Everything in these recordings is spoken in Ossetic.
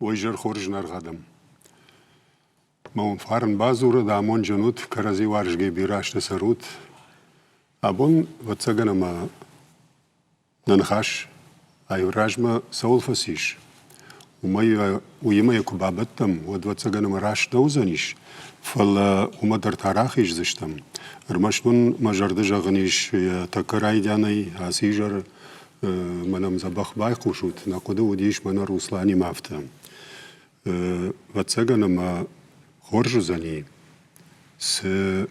Уӕ изӕр хорз, зынаргъ адӕм! Мӕ уын фарн бадзурӕд, амондджын ут, кӕрӕдзи уарзгӕ бирӕ азты цӕрут. Абон, ӕвӕццӕгӕн, ӕмӕ нӕ ныхас размӕ цӕуыл фӕцис, уымӕй уыимӕ йӕ куы бабӕттӕм, уӕд, ӕвӕццӕгӕн, ӕмӕ раст нӕ уыдзӕнис, фӕлӕ уымӕ дӕр та рахиздзыстӕм. Ӕрмӕст уын мӕ зӕрды зӕгъын ис йӕ тӕккӕ райдианӕй ацы изӕры мӕнӕм дзӕбӕх байхъусут, нӕ хъуыды уыдис мӕнӕ Русланимӕ афтӕ. Ӕвӕццӕгӕн ӕмӕ хорз уыдзӕни, цы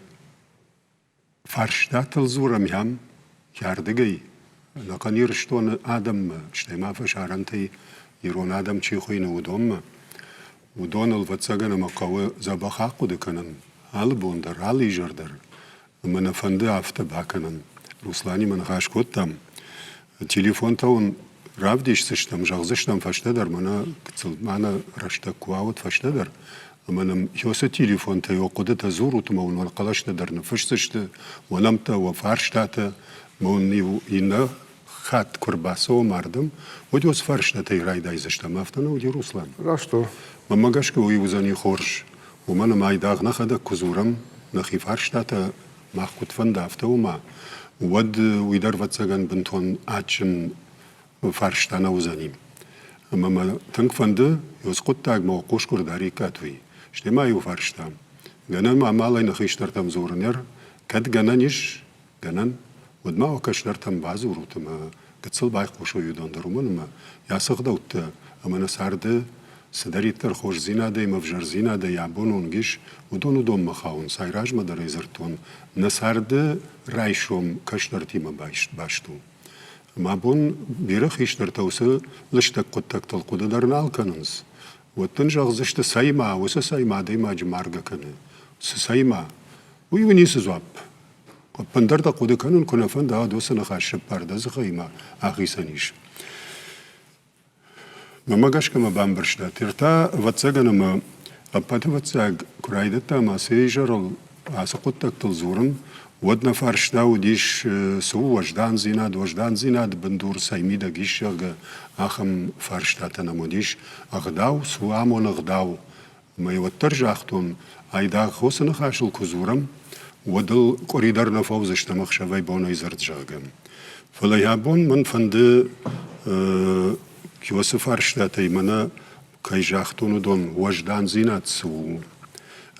фарстатыл дзурӕм ам, ардыгӕй, ӕнӕхъӕн Ирыстоны адӕммӕ, стӕй ма фӕсарӕнтӕй ирон адӕм чи хуыйны, уыдонмӕ, уыдоныл, ӕвӕццӕгӕн ӕмӕ хъӕуы дзӕбӕх ахъуыды кӕнын алы бон дӕр, алы изӕр дӕр. Ӕмӕ нӕ фӕнды афтӕ бакӕнын. Русланимӕ ныхас кодтам. Телефонтӕ уын равдисдзыстӕм, зӕгъдзыстӕм фӕстӕдӕр, мӕнӕ гыццыл мӕнӕ рӕстӕг куы уа, уӕд фӕстӕдӕр. Ӕмӕ нӕм уыцы телефонтӕй уӕ хъуыдытӕ дзурут ӕмӕ уын уӕ хъӕлӕстӕ дӕр ныффысдзысты, уӕ нӕмттӕ, уӕ фарстатӕ, ӕмӕ уын-иу иннӕ хатт куы рбацӕуӕм ардӕм, уӕд уыцы фарстатӕй райдайдзыстӕм. Афтӕ нӕ уыди, Руслан? Раст у. Мӕнмӕ гӕсгӕ уый уыдзӕни хорз. Уымӕн ӕмӕ айдагъ нӕхӕдӕг куы дзурӕм, нӕхи фарстатӕ мах куыд фӕнды, афтӕ уымӕ, уӕд уый дӕр, ӕвӕццӕгӕн, бынтон адджын фарста нӕ уыдзӕни. Ӕмӕ мӕ тынг фӕнды, уыцы хъуыддагмӕ хъус куы рдариккат, уый. Стӕй ма иу фарста. Гӕнӕн ма амалӕй нӕ хистӕртӕм дзурын ӕр, кӕд гӕнӕн ис, гӕнӕн, уӕд ма уӕ кӕстӕртӕм бадзурут ӕмӕ гыццыл байхъусой уыдон дӕр, уымӕн ӕмӕ йӕ ацы ӕгъдӕуттӕ ӕмӕ нӕ царды цыдӕриддӕр хорздзинадӕй ӕмӕ ӕвзӕрдзинадӕй абон онг ис, уыдон уыдонмӕ хауынц. Айразмӕ дӕр ӕй дзырдтон, нӕ царды райсом кӕстӕртимӕ баст у. Ӕмӕ абон бирӕ хистӕртӕ уыцы лыстӕг хъуыддӕгтыл хъуыды дӕр нал кӕнынц. Уӕд дын зӕгъдзысты, цӕй-ма, уыцы цӕй-ма адӕймаджы маргӕ кӕны. Цы цӕй-ма? Уый у ницы дзуапп. Ӕппындӕр дӕ хъуыды кӕнын куы нӕ фӕнда, уӕд уыцы ныхас сыппар дӕ дзыхӕй ахицӕн ис. Мӕнмӕ гӕсгӕ мӕ бамбӕрстат. Ӕртӕ, ӕвӕццӕгӕн, ӕмӕ ӕппӕты фыццаг куы райдыдтам ацы изӕрыл ацы хъуыддӕгтыл дзурын, уӕд нӕ фарста уыдис, цы у уӕздандзинад, уӕздандзинады бындур цӕй мидӕг ис, зӕгъгӕ, ахӕм фарстатӕ нӕм уыдис. Ӕгъдау, цы у амоны ӕгъдау? Ӕмӕ уӕддӕр загътон, айдагъ уыцы ныхасыл куы дзурӕм, уӕд ыл къуыри дӕр нӕ фӕуыдзыстӕм ӕхсӕвӕй-бонӕй дзырд, зӕгъгӕ. Фӕлӕ йӕ абон мӕн фӕнды уыцы фарстатӕй мӕнӕ кӕй загътон, уыдон уӕздандзинад цы у,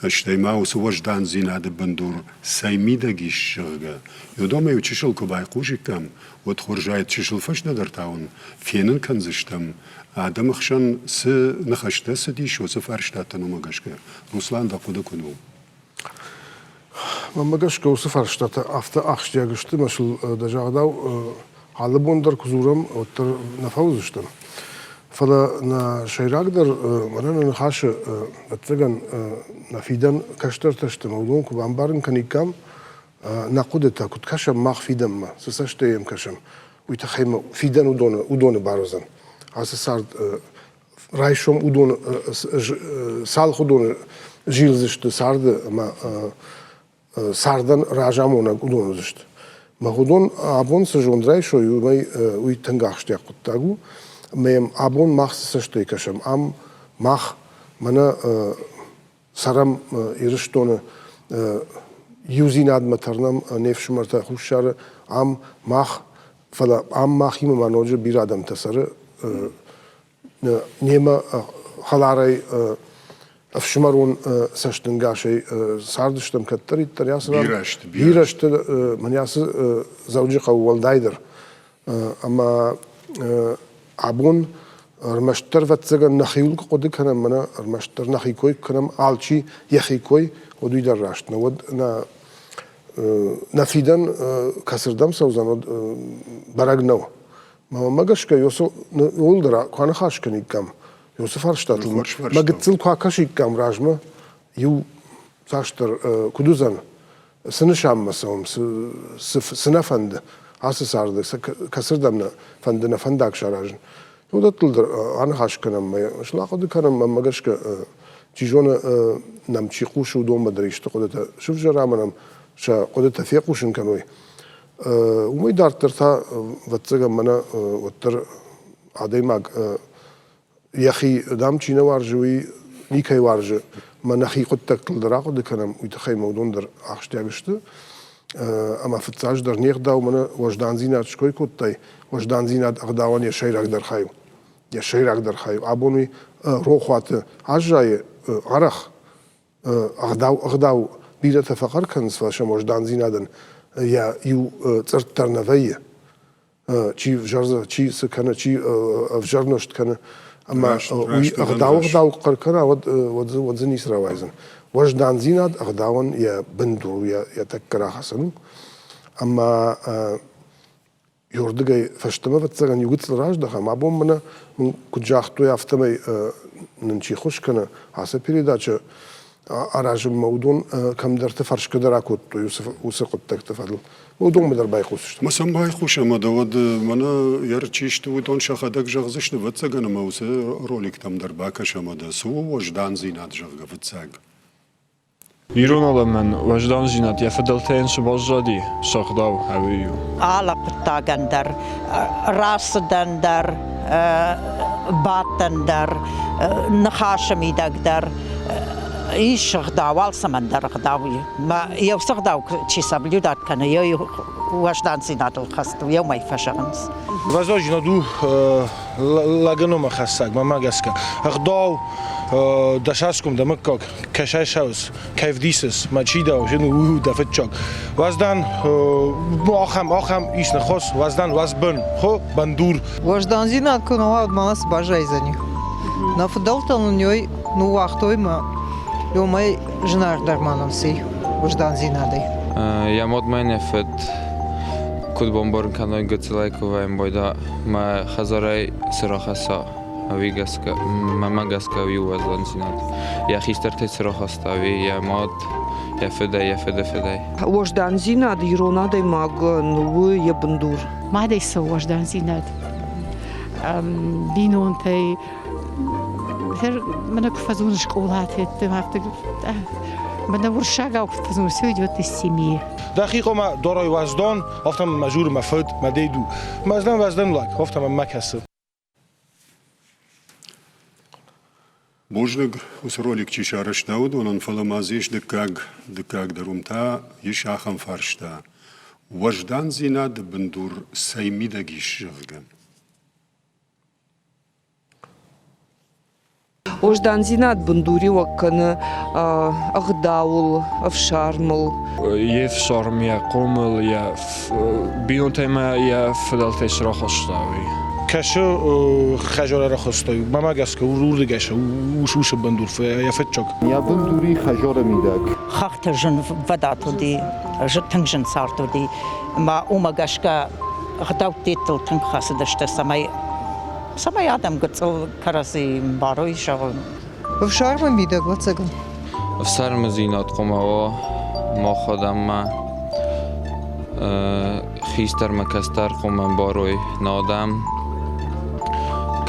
стӕй ма уыцы уӕздандзинады бындур цӕй мидӕг ис, зӕгъгӕ, уыдонмӕ иу чысыл куы байхъусиккам, уӕд хорзӕй чысыл фӕстӕдӕр та уын фенын кӕндзыстӕм, адӕмы хсӕн цы ныхӕстӕ цыдис, уыцы фарстатӕн уымӕ гӕсгӕ. Руслан, дӕ хъуыды куыд у? Мӕнмӕ гӕсгӕ уыцы фарстатӕ афтӕ ахсджиаг сты, ӕмӕ сыл дӕ загъдау алы бон дӕр куы дзурӕм, уӕддӕр нӕ фӕуыдзыстӕм. Фӕлӕ нӕ сӕйрагдӕр мӕнӕ нӕ ныхасы, ӕвӕццӕгӕн, нӕ фидӕн кӕстӕртӕ сты ӕмӕ уыдон куы бамбарын кӕниккам, нӕ хъуыдытӕ, куыд кӕсӕм мах фидӕнмӕ, цы цӕстӕй йӕм кӕсӕм, уый тыххӕй фидӕн уыдоны бар уыдзӕн. Ацы цард райсом уыдон цалх уыдоны зилдзысты царды ӕмӕ цардӕн разамонӕг уыдон уыдзысты. Мӕ уыдон абон цы зонд райсой, уымӕй уый тынг ахсджиаг хъуыддаг у. Ӕмӕ йӕм абон мах цы цӕстӕй кӕсӕм, ам мах мӕнӕ цӕрӕм Ирыстоны иудзинадмӕ тырнӕм не фсымӕртӕ Хуссары, ам мах, фӕлӕ ам махимӕ ма ноджы бирӕ адӕмтӕ цӕры, немӕ хӕларӕй ӕфсымӕрон цӕстӕнгасӕй цардыстӕм кӕддӕриддӕр ацы ран. Бирӕ сты, мӕнӕ ацы Дзӕуджыхъӕуы уӕлдайдӕр. Ӕмӕ абон ӕрмӕстдӕр, ӕвӕццӕгӕн, нӕхиуыл куы хъуыды кӕнӕм, мӕнӕ ӕрмӕстдӕр нӕхи кой куы кӕнӕм, алчи йӕхи кой, уӕд уый дӕр раст нӕ. Уӕд нӕ нӕ фидӕн кӕцырдӕм цӕудзӕн, уӕд бӕрӕг нӕу. Мӕнмӕ гӕсгӕ, ууыл дӕр куы аныхас кӕниккам, уыцы фарстатыл мӕ гыццыл куы акӕсиккам размӕ, иу цасдӕр куыд уыдзӕн, цы нысанмӕ цӕуӕм, цы нӕ фӕнды ацы царды, кӕцырдӕм нӕ фӕнды нӕ фӕндаг саразын, уыдӕттыл дӕр аныхас кӕнӕм, сыл ахъуыды кӕнӕм, мӕнмӕ гӕсгӕ, чи зоны, нӕм чи хъусы, уыдонмӕ дӕр исты хъуыдытӕ сывзӕра ӕмӕ нӕм сӕ хъуыдытӕ фехъусын кӕной. Уымӕй дарддӕр та, ӕвӕццӕгӕн, мӕнӕ уӕддӕр адӕймаг. Йӕхи, дам, чи нӕ уарзы, уый никӕй уарзы. Мӕ нӕхи хъуыддӕгтыл дӕр ахъуыды кӕнӕм, уый тыххӕй мӕ уыдон дӕр ахсджиаг сты. Ӕмӕ фыццаджыдӕр не гъдау мӕнӕ уӕздандзинад ской кодтай, уӕздандзинад ӕгъдауӕн йӕ сӕйрагдӕр хай у. Йӕ сӕйрагдӕр хай у. Абон уый рохуаты аззайы арӕх ӕгъдау ӕгъдау бирӕтӕ фӕхъӕр кӕнынц, фӕлӕ сӕм уӕздандзинадӕн йӕ иу цъыртт дӕр нӕ вӕййы. Чи ӕвзӕр, чи цы кӕны, чи ӕвзӕр нозт кӕны. Ӕмӕ уый ӕгъдау ӕгъдау хъӕр кӕна, уӕд, уӕд, дзы, уӕд дзы ницы рауайдзӕн. Уӕздандзинад ӕгъдауӕн йӕ бындур, йӕ, йӕ тӕккӕ рахӕцӕн у. Ӕмӕ Ёрдыгӕй фӕстӕмӕ, ӕвӕццӕгӕн, иу гыццыл раздӕхӕм. Абон мӕнӕ мын куыд загътой, афтӕмӕй нын чи ххуыс кӕны ацы передачӕ аразынмӕ, уыдон кӕмдӕрты фӕрсгӕ дӕр акодтой уыцы хъуыддӕгты фӕдыл. Уыдонмӕ дӕр байхъусдзыстӕм. Ма сӕм байхъус ӕмӕ дӕ уӕд мӕнӕ йӕ чи сты, уыдон сӕхӕдӕг зӕгъдзысты, ӕвӕццӕгӕн, ӕмӕ уыцы роликтӕм дӕр бакӕс ӕмӕ дӕ цы у уӕздандзинад, зӕгъгӕ, фыццаг. Ирон адӕмӕн уӕздандзинад йӕ фыдӕлтӕй цы баззади, сӕ гъдау ӕви у? Алы хъуыддагӕн дӕр, рацыдӕн дӕр, бадтӕн дӕр, ныхасы мидӕг дӕр ис ӕгъдау, алцӕмӕн дӕр ӕгъдау и. Мӕ еу цы ӕгъдау чи соблюдат кӕны, еу уӕздандзинадыл хӕст у, еумӕй фӕзӕгъынц. Уӕздандзинад у лӕгы номы хӕссӕг, мӕнмӕ гӕсгӕ. Ӕгъдау дӕ саском, дӕ мыггаг, кӕсай сӕус, кӕй вдисыс, мӕ чи дӕ, у дӕ фыццаг. Уӕздан, ахӕм, ахӕм ис ныхас, уӕздан, уӕзбын, хо, бандур. Уӕздандзинад куы нӕ уа, уӕд ма цы баззайдзӕни? Нӕ фыдӕлтӕ нын ой ныууагътой мӕ уымӕй зынаргъдӕр ма нӕм цы уӕздандзинадӕй. Йӕ мад мӕ нӕ фыд куыд бамбарын кӕной гыццылӕй куы вӕййӕм байда, мӕ хӕдзарӕй цы рахӕсса, ӕви гӕсгӕ, мӕмӕ гӕсгӕ уый уӕздандзинад. Йӕ хистӕртӕй цы рахаста, ӕви йӕ мад, йӕ фыдӕй, йӕ фыды фыдӕй. Уӕздандзинад ирон адӕймагӕн у йӕ бындур. Мадӕй цӕуы уӕздандзинад. Бинонтӕй мӕнӕ куы фӕдзурын скъолаты, афтӕ мӕнӕ уырыссагау куы фӕдзурын, все идет из семьи. Дӕхи хъуамӕ дарай уӕздан, афтӕ мӕ журы мӕ фыд, мӕ деду. Мӕ уӕздан лӕг, афтӕ мӕм ма кӕсы. Бузныг, уыцы ролик чи сарӕзта, уыдонӕн, фӕлӕ ма дзы ис дыккаг, дыккаг дӕр уым та ис ахӕм фарста. Уӕздандзинады бындур цӕй мидӕг ис, зӕгъгӕ. Уӕздандзинад бындуриуӕг кӕны ӕгъдауыл, ӕфсармыл. Йе фсарм, йӕ хъомыл, йӕ бинонтӕй ма йӕ фыдӕлтӕй цы рахаста, уый. Кӕсы хӕзар ӕрхастой, мӕмӕ гӕсгӕ уырдыгӕй сӕ ус-усы бындур йӕ фыццаг. Йӕ бындури хӕзары мидӕг. Хӕхты зынвадат уыди, тынг зын цард уыди. Ӕмӕ уымӕ гӕсгӕ ӕгъдӕуттыл тынг хӕцыдысты, цӕмӕй цӕмӕй адӕм гыццыл кӕрӕдзи мбарой, зӕгъын. Ӕфсармы мидӕг, ӕвӕццӕгӕн. Ӕфсармыдзинад хъуамӕ уа мах адӕммӕ хистӕрмӕ кӕстӕр хъуамӕ ӕмбарой нӕ адӕм.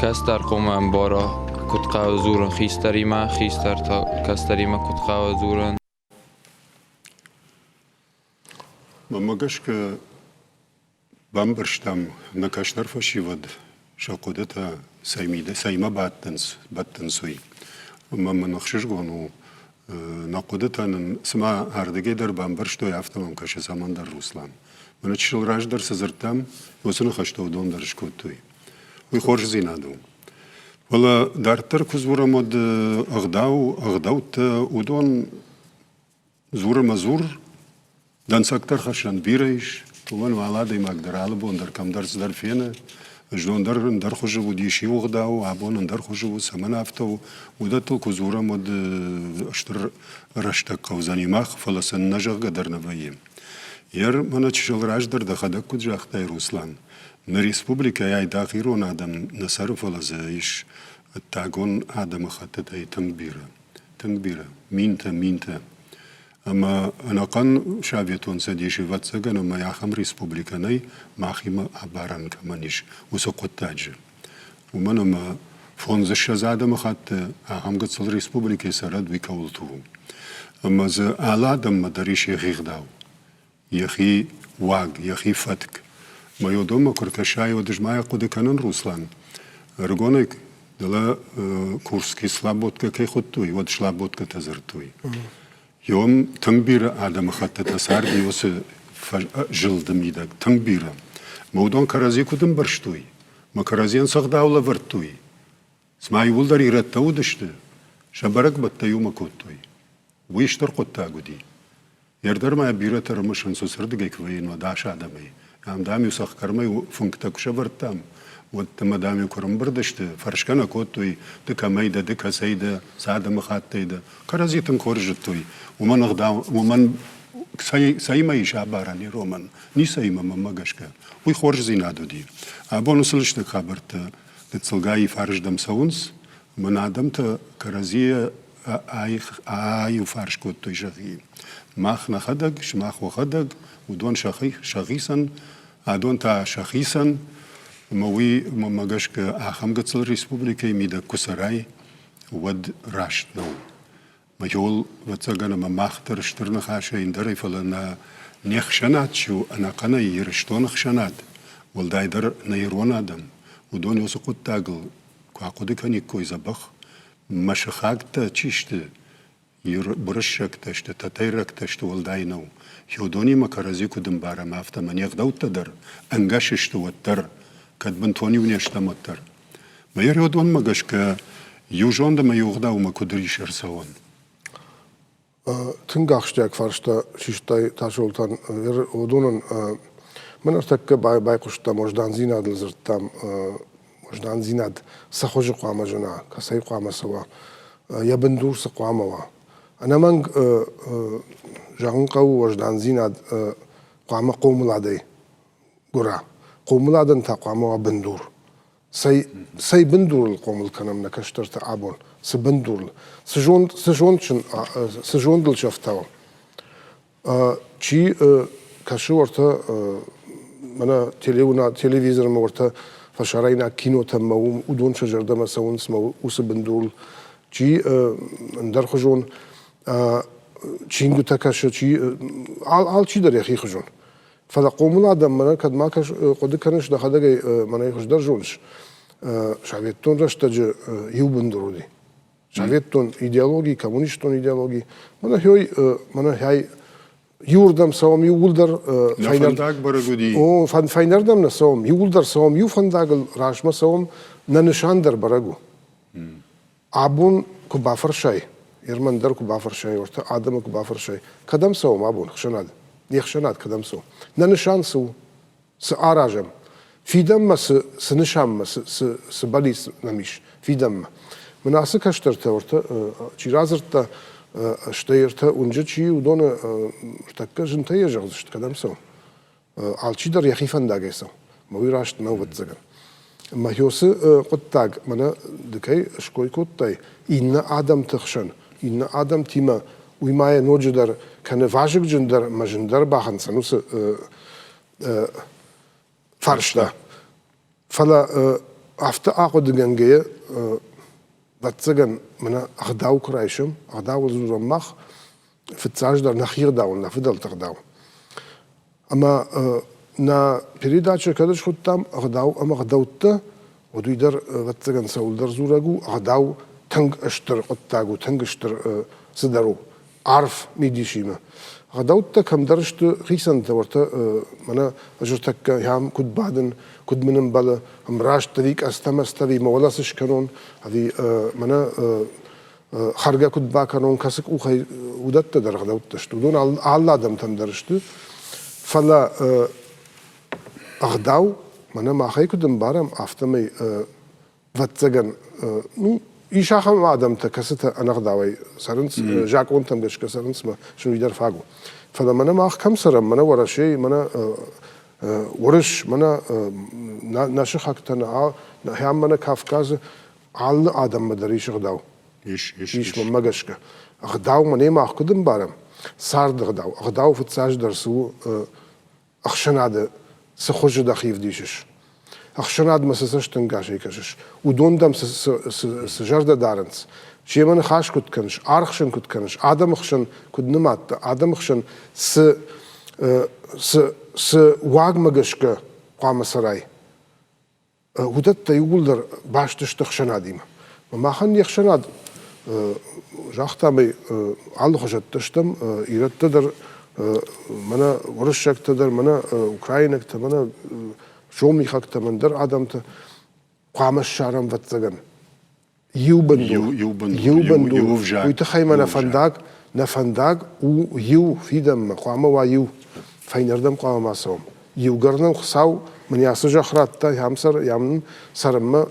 Кӕстӕр хъуамӕ ӕмбара, куыд хъӕуы дзурын хистӕримӕ, хистӕр та кӕстӕримӕ куыд хъӕуы дзурын. Мӕнмӕ гӕсгӕ бамбӕрстам, нӕ кӕстӕр фӕсивӕд сӕ хъуыдытӕ цӕимӕ бӕттынц, бӕттынц, уый. Ӕмӕ мын ӕхсызгон у, нӕ хъуыдытӕ нын цыма ардыгӕй дӕр бамбӕрстой, афтӕ мӕм кӕсы цӕмӕндӕр Руслан. Мӕнӕ чысыл раздӕр цы дзырдтам, уыцы ныхӕстӕ уыдон дӕр скодтой. Уый хорздзинад у. Фӕлӕ дарддӕр куы дзурӕм, уӕд ӕгъдау, ӕгъдӕуттӕ, уыдон дзур ӕмӕ дзур, дӕнцӕгтӕ рхӕссӕн бирӕ ис, уымӕн алы адӕймаг дӕр алы бон дӕр кӕмдӕр цыдӕр фены. Знон дӕр ӕндӕр хуызы уыдис иу ӕгъдау, абон ӕндӕр хуызы у, цӕмӕн афтӕ у, уыдӕттыл куы дзурӕм, уӕд стыр рӕстӕг хъӕудзӕни мах, фӕлӕ сын нӕ зӕгъгӕ дӕр нӕ вӕййы. Ер мӕнӕ чысыл раздӕр дӕхӕдӕг куыд загътай, Руслан, нӕ республикӕйы айдагъ ирон адӕм нӕ цӕры, фӕлӕ дзы ис ӕддагон адӕмыхӕттытӕй тынг бирӕ, тынг бирӕ, минтӕ, минтӕ. Ӕмӕ ӕнӕхъӕн Советон Цӕдисы, ӕвӕццӕгӕн, ӕмӕ ахӕм республикӕ нӕй, махимӕ абарӕн кӕмӕн ис, уыцы хъуыддаджы. Уымӕн ӕмӕ фондзыссӕдз адӕмыхатты ахӕм гыццыл республикӕйы цӕрӕд уый кӕуылты у. Ӕмӕ дзы алы адӕммӕ дӕр ис йӕхи гъдау. Йӕхи уаг, йӕхи фӕтк. Мӕ уыдонмӕ куы ркӕсай, уӕд ӕз ма хъуыды кӕнын, Руслан, ӕрыгонӕй. Дӕлӕ Курский слаботкӕ кӕй хуыдтой, уӕд слаботкӕтӕ дзырдтой. Йом тынг бирӕ адӕмыхӕттытӕ царди уыцы зылды мидӕг, тынг бирӕ. Мӕ уыдон кӕрӕдзи куыд ӕмбӕрстой, мӕ кӕрӕдзийӕн цы ӕгъдау лӕвӕрдтой, цыма иууылдӕр ирӕттӕ уыдысты, сӕ бӕрӕгбӕттӕ иумӕ кодтой. Уый стыр хъуыддаг уыди. Ӕрдӕр ма бирӕтӕ ӕрымысынц уыцырдыгӕй куы вӕййын, уӕд ас адӕмӕй. Ам, дам-иу цӕхгӕрмӕ фынгтӕ куы сӕвӕрдтам, уӕд ӕмӕ, дам-иу куы ӕрӕмбырд сты, фӕрсгӕ нӕ кодтой, ды кӕмӕй дӕ, ды кӕцӕй дӕ, цы адӕмыхаттӕй дӕ. Кӕрӕдзи тынг хорз зыдтой. Уымӕн ӕгъдау, уымӕн цӕимӕ ис абарӕн иромӕн? Ницӕимӕ, мӕнмӕ гӕсгӕ. Уый хорздзинад уыди. Абон уыцы лыстӕг хабӕрттӕ гыццылгай фӕрыздӕм цӕуынц, мӕн адӕмтӕ кӕрӕдзийӕ аиуфарс кодтой сӕхи. Мах нӕхӕдӕг, сымах уӕхӕдӕг, уыдон сӕхицӕн, адон та сӕхицӕн. Ӕмӕ уый, мӕнмӕ гӕсгӕ, ахӕм гыццыл республикӕйы мидӕг куы цӕрай, уӕд раст нӕу. Мӕхиуыл, ӕвӕццӕгӕн, ӕмӕ мах дӕр стыр ныхасӕй ӕндӕрӕй, фӕлӕ нӕ не хсӕнад чи у, ӕнӕхъӕнӕй Ирыстоны хсӕнад, уӕлдайдӕр нӕ ирон адӕм, уыдон уыцы хъуыддагыл куы ахъуыды кӕниккой дзӕбӕх, Мӕ сыхӕгтӕ чи сты, уырыссӕгтӕ сты, тӕтӕйрӕгтӕ сты, уӕлдай нӕу. Хеудонимӕ кӕрӕдзи куыд ӕмбарӕм, афтӕ мӕ не гъдӕуттӕ дӕр ӕнгӕс сты уӕддӕр, кӕд бынтон иу не стӕм, уӕддӕр. Мӕ Ерёдонмӕ гӕсгӕ иу зонд ӕмӕ иу ӕгъдаумӕ куыд ис ӕрцӕуӕн? Тынг ахсджиаг фарста систай Тасолтан. Уыдонӕн мӕ ныртӕккӕ байхъуыстам, уӕздандзинадыл дзырдтам. Уӕздандзинад цы хуызы хъуамӕ зына, кӕцӕй хъуамӕ цӕуа, йӕ бындур цы хъуамӕ уа. Ӕнӕмӕнг зӕгъын хъӕуы, уӕздандзинад хъуамӕ хъомыладӕй гуыра. Хъомыладӕн та хъуамӕ уа бындур. Цӕй, цӕй бындурыл хъомыл кӕнӕм нӕ кӕстӕрты абон? Цы бындурыл? Цы зонд, цы зонд сын, цы зондыл сӕфтауӕм? Чи кӕсы уӕртӕ мӕнӕ телевизормӕ уӕртӕ фӕсарӕйнаг кинотӕм мӕ уыдон сӕ зӕрдӕмӕ цӕуынц мӕ уыцы бындурыл. Чи ӕндӕрхуызон чингуытӕ кӕсы, чи алчидӕр йӕхи хуызон. Фӕлӕ хъомыл адӕм мӕнӕ кӕд ма хъуыды кӕныс, дӕхӕдӕг ӕй мӕнӕй хуыздӕр зоныс, советтон рӕстӕджы иу бындур уыди. Советтон идеологи, коммунистон идеологи. Мӕнӕ хой, мӕнӕ хай иуырдӕм цӕуӕм иууылдӕр фӕндаг бӕрӕг уыди. О, фӕйнӕрдӕм нӕ цӕуӕм, иууылдӕр цӕуӕм иу фӕндагыл, размӕ цӕуӕм, нӕ нысан дӕр бӕрӕг у. Абон куы бафӕрсай, Ерман дӕр куы бафӕрсай, ортӕ адӕмы куы бафӕрсай, кӕдӕм цӕуӕм абон ӕхсӕнад? Не хсӕнад кӕдӕм цӕуы? Нӕ нысан цы у? Цы аразӕм? Фидӕнмӕ цы, цы нысанмӕ, цы, цы, цы бӕллиц нӕм ис фидӕнмӕ? Мын ацы кӕстӕртӕ ортӕ чи радзырдта, стӕй ӕртӕ уынджы чи, уыдоны ӕртӕккӕ зынтӕй йӕ зӕгъдзысты, кӕдӕм цӕуӕм? Алчидӕр йӕхи фӕндагӕй цӕуы. Мӕ уый раст нӕу, ӕвӕццӕгӕн. Мӕ уыцы хъуыддаг мӕнӕ ды кӕй ской кодтай, иннӕ адӕмты хсӕн, иннӕ адӕмтимӕ, уый ма йӕ ноджыдӕр кӕны вазыгджындӕр ӕмӕ зындӕр бахынцӕн уыцы фарста. Фӕлӕ афтӕ ахъуыдыгӕнгӕйӕ, ӕвӕццӕгӕн, мӕнӕ ӕгъдау куы райсӕм, ӕгъдауыл дзурӕм мах, фыццаджыдӕр нӕхи ӕгъдау, нӕ фыдӕлты ӕгъдау. Ӕмӕ нӕ передачӕ кӕд схуыдтам ӕгъдау ӕмӕ ӕгъдӕуттӕ, уӕд уый дӕр, ӕвӕццӕгӕн, цӕуылдӕр дзурӕг у. Ӕгъдау тынг стыр хъуыддаг у, тынг стыр цыдӕр у, арф мидисимӕ. Ӕгъдӕуттӕ кӕмдӕр сты хицӕнтӕ, уӕртӕ мӕнӕ ӕз ӕртӕккӕ ахӕм куыд бадын, куыд мын ӕмбӕлы, ӕмраст ӕви къӕдзтӕ-мӕдзтӕ ӕви мӕ уӕлӕ цы скӕнон, ӕви мӕнӕ хӕргӕ куыд бакӕнон, кӕцы къухӕй, уыдӕттӕ дӕр ӕгъдӕуттӕ сты. Уыдон алы адӕмтӕм дӕр сты. Фӕлӕ ӕгъдау, мӕнӕ махӕй куыд ӕмбарӕм, афтӕмӕй, ӕвӕццӕгӕн, ну, ис ахӕм адӕмтӕ, кӕцытӕ ӕнӕгъдауӕй цӕрынц, закъонтӕм гӕсгӕ цӕрынц, мӕ сын уый дӕр фаг у. Фӕлӕ мӕнӕ мах кӕм цӕрӕм, мӕнӕ Уӕрӕсейы, мӕнӕ Уырыс, мӕнӕ нӕ сыхӕгтӕ, нӕ мӕнӕ Кавказы алы адӕммӕ дӕр ис ӕгъдау. Ис, ис, ис. Мӕнмӕ гӕсгӕ. Ӕгъдаумӕ не мах куыд ӕмбарӕм, царды ӕгъдау. Ӕгъдау фыццаджыдӕр цы у ӕхсӕнады цы хуызы дӕхи ӕвдисыс, ӕхсӕнадмӕ цы цӕстӕнгасӕй кӕсыс, уыдон дӕм цы, цы, цы, цы зӕрдӕ дарынц, семӕ ныхас куыд кӕныс, аргъ сын куыд кӕныс, адӕмы хсӕн куыд нымадта, адӕмы хсӕн цы, цы, цы уагмӕ гӕсгӕ хъуамӕ цӕрай. Уыдӕттӕ иууылдӕр баст сты ӕхсӕнадимӕ. Махӕн не хсӕнад, загътам ӕй, алыхуызӕттӕ стӕм, ирӕттӕ дӕр, мӕнӕ уырыссӕгтӕ дӕр, мӕнӕ украинӕгтӕ, мӕнӕ сомихӕгтӕ, ӕндӕр адӕмтӕ. Хъуамӕ ссарӕм, ӕвӕццӕгӕн, иу бындур. Иу бындур. Уый тыххӕй мӕ нӕ фӕндаг, нӕ фӕндаг у иу фидӕнмӕ, хъуамӕ уа иу. Фӕйнӕрдӕм хъуамӕ ма цӕуӕм. Иугӕр нын Хуыцау мын ацы зӕхх радта, ам цӕр, ам нын цӕрынмӕ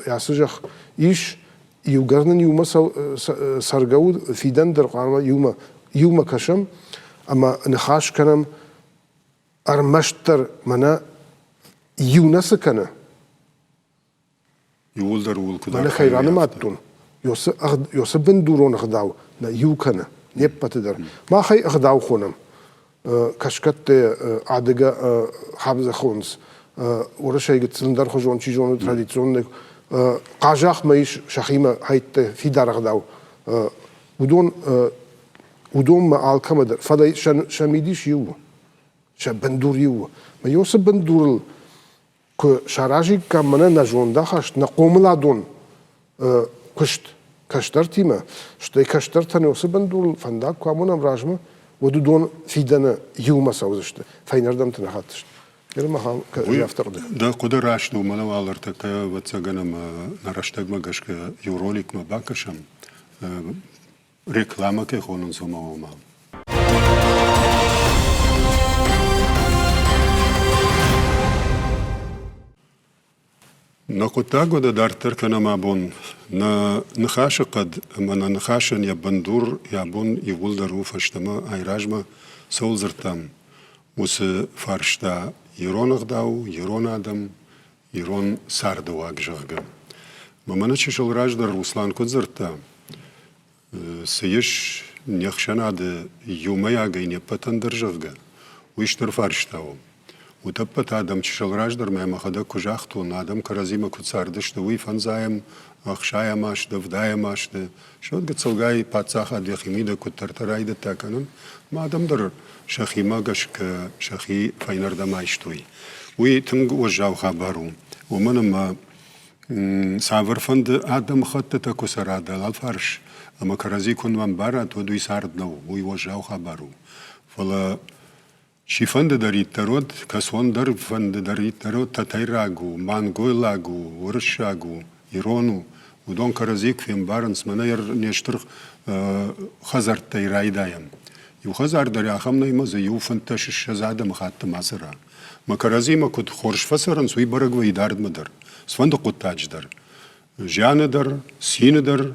ацы зӕхх ис, иугӕр нын иумӕ цӕргӕ у, фидӕн дӕр хъуамӕ иумӕ, иумӕ кӕсӕм ӕмӕ ныхас кӕнӕм ӕрмӕстдӕр мӕнӕ иу нӕ цы кӕны, Иууылдӕр ууыл куыд Мӕнӕ кӕй ранымадтон, ёсы бындурон ӕгъдау нӕ иу кӕны, не ппӕты дӕр. Мах ӕй ӕгъдау хонӕм. Кӕсгӕтты адыгӕ хабзӕ хонынц. Уырысӕй гыццылдӕрхуызон, чи зоны, традиционный. Хъазахмӕ ис сӕхимӕ хӕйттӕ фидар ӕгъдау. Уыдон уыдонмӕ алкӕмӕ дӕр, фӕлӕ сӕ мидис иу у, сӕ бындур иу у. Мӕ ёсы бындурыл куы саразиккам мӕнӕ нӕ зондахаст, нӕ хъомыладон куыст кӕстӕртимӕ, стӕй кӕстӕртӕн уыцы бындурыл фӕндаг куы амонӕм размӕ, уӕд уыдон фидӕны иумӕ цӕудзысты, фӕйнӕрдӕмты нӕ хатдзысты. Дӕ хъуыды раст у, мӕнӕ уал ӕртӕккӕ, ӕвӕццӕгӕн, ӕмӕ нӕ рӕстӕгмӕ гӕсгӕ иу роликмӕ бакӕсӕм. Рекламӕ кӕй хонынц, уымӕ ома. Нӕ хъуыддаг уӕдӕ дарддӕр кӕнӕм абон. Нӕ ныхасы хъӕд ӕмӕ нӕ ныхасӕн йӕ бындур, йӕ бон иууылдӕр у фӕстӕмӕ айразмӕ цӕуыл дзырдтам, уыцы фарста ирон ӕгъдау, ирон адӕм, ирон цардыуаг, зӕгъгӕ. Мӕ мӕнӕ чысыл раздӕр Руслан куыд дзырдта, цы ис не хсӕнады иумӕйагӕй не ппӕтӕн дӕр, зӕгъгӕ, уый стыр фарста у. Утӕппӕт адӕм чысыл раздӕр мӕ мӕхӕдӕг куы загътон, адӕм кӕрӕдзимӕ куыд цардысты, уый фӕндзайӕм, ӕхсайӕм азты, ӕвдайӕм азты, сӕ гыццылгай паддзахад йӕхимидӕг куыддӕртӕ райдыдта кӕнын, ӕмӕ адӕм дӕр сӕхимӕ гӕсгӕ сӕхи фӕйнӕрдӕм айстой. Уый тынг уӕззау хабар у, уымӕн ӕмӕ Цавӕрфӕнды адӕмыхӕттытӕ куы цӕра дӕлӕфарс ӕмӕ кӕрӕдзи куы нӕ ӕмбарат, уӕд уый цард нӕу, уый уӕззау хабар у. Фӕлӕ чифӕндыдӕриддӕр уӕд, кӕцондӕр фӕндыдӕриддӕр уӕд, тӕтӕйраг у, мангойлаг у, уырыссаг у, ирон у, уыдон кӕрӕдзи куы фембарынц, мӕнӕ не стыр хӕдзӕрттӕй райдайӕм. Иу хӕдзар дӕр ахӕм нӕй ӕмӕ дзы иу 25 адӕмыхатты ма цӕра. Мӕ кӕрӕдзимӕ куыд хорз фӕцӕрынц, уый бӕрӕг вӕййы дардмӕ дӕр, цыфӕнды хъуыддаджы дӕр. Зианы дӕр, цины дӕр,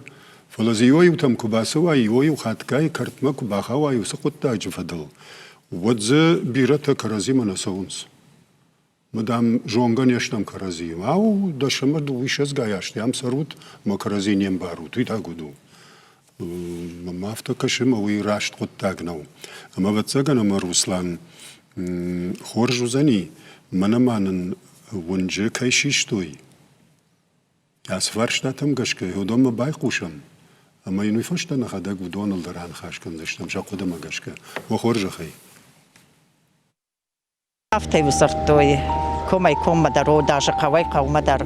фӕлӕ дзы иуӕй-иутӕм куы бацӕуай, иуӕй-иу хатгай кӕртмӕ куы бахауай уыцы хъуыддаджы фӕдыл, уӕд дзы бирӕтӕ кӕрӕдзимӕ нӕ цӕуынц. Мы, дам, зонгӕ не стӕм кӕрӕдзийы. Ау, дӕс ӕмӕ дыууиссӕдзгай азты ам цӕрут, ӕмӕ кӕрӕдзи не мбарут, уый та куыд у? Мӕнмӕ афтӕ кӕсы, ӕмӕ уый раст хъуыддаг нӕу. Ӕмӕ, ӕвӕццӕгӕн, ӕмӕ Руслан хорз уыдзӕни, мӕнӕ ма нын уынджы кӕй систой, ацы фарстатӕм гӕсгӕ уыдонмӕ байхъусӕм, ӕмӕ йын уый фӕстӕ нӕхӕдӕг уыдоныл дӕр аныхас кӕндзыстӕм сӕ хъуыдымӕ гӕсгӕ. Уӕ хорзӕхӕй. Афтӕ дзырдтой комӕй-коммӕ дӕр, о, даже хъӕуӕй-хъӕумӕ дӕр,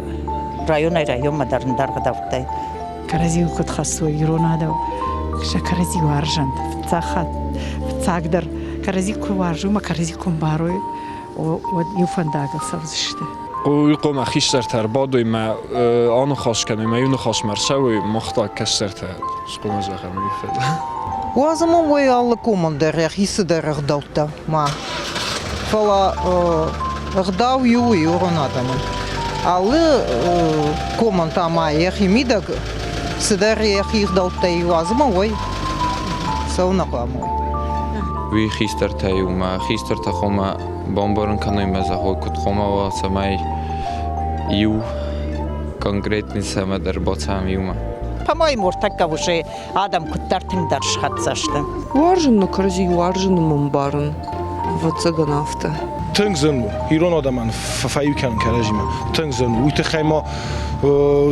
районӕй-районмӕ дӕр ӕндӕр ӕгъдӕуттӕй. Кӕрӕдзийыл куыд хӕцой ирон адӕм, сӕ кӕрӕдзи уарзӕнт. Фыццаг хатт, фыццагдӕр кӕрӕдзи куы уарзой ӕмӕ кӕрӕдзи куы ӕмбарой, уӕд иу фӕндагыл цӕудзысты. Уый хъуамӕ хистӕртӕ ӕрбадой мӕ аныхас кӕной, мӕ иу ныхасмӕ ӕрцӕуой, мах та кӕстӕртӕ схъуамӕ зӕгъӕм уый фӕдыл. Уадз ӕмӕ уой алы комӕн дӕр йӕхи цыдӕр ӕгъдӕуттӕ ма. Фӕлӕ ӕгъдау иу у ирон адӕмӕн. Алы комӕн та ма йӕхи мидӕг цыдӕр йӕхи ӕгъдӕуттӕй уадз ӕмӕ уой цӕуылнӕ хъуамӕ уой. Уый хистӕртӕй у мӕ хистӕртӕ хъуамӕ бамбарын кӕной мӕ зӕгъой, куыд хъуамӕ уа, цӕмӕй иу конкретный цӕмӕдӕр бацӕуӕм иумӕ. По-моему, ӕртӕккӕ уже адӕм куыддӕр тынгдӕр схӕццӕ сты. Уарзын нӕ кӕрӕдзи уарзын ӕмӕ ӕмбарын, ӕвӕццӕгӕн афтӕ. Тынг зын у ирон адӕмӕн фӕиу кӕнын кӕрӕдзимӕ. Тынг зын у. Уый тыххӕй ма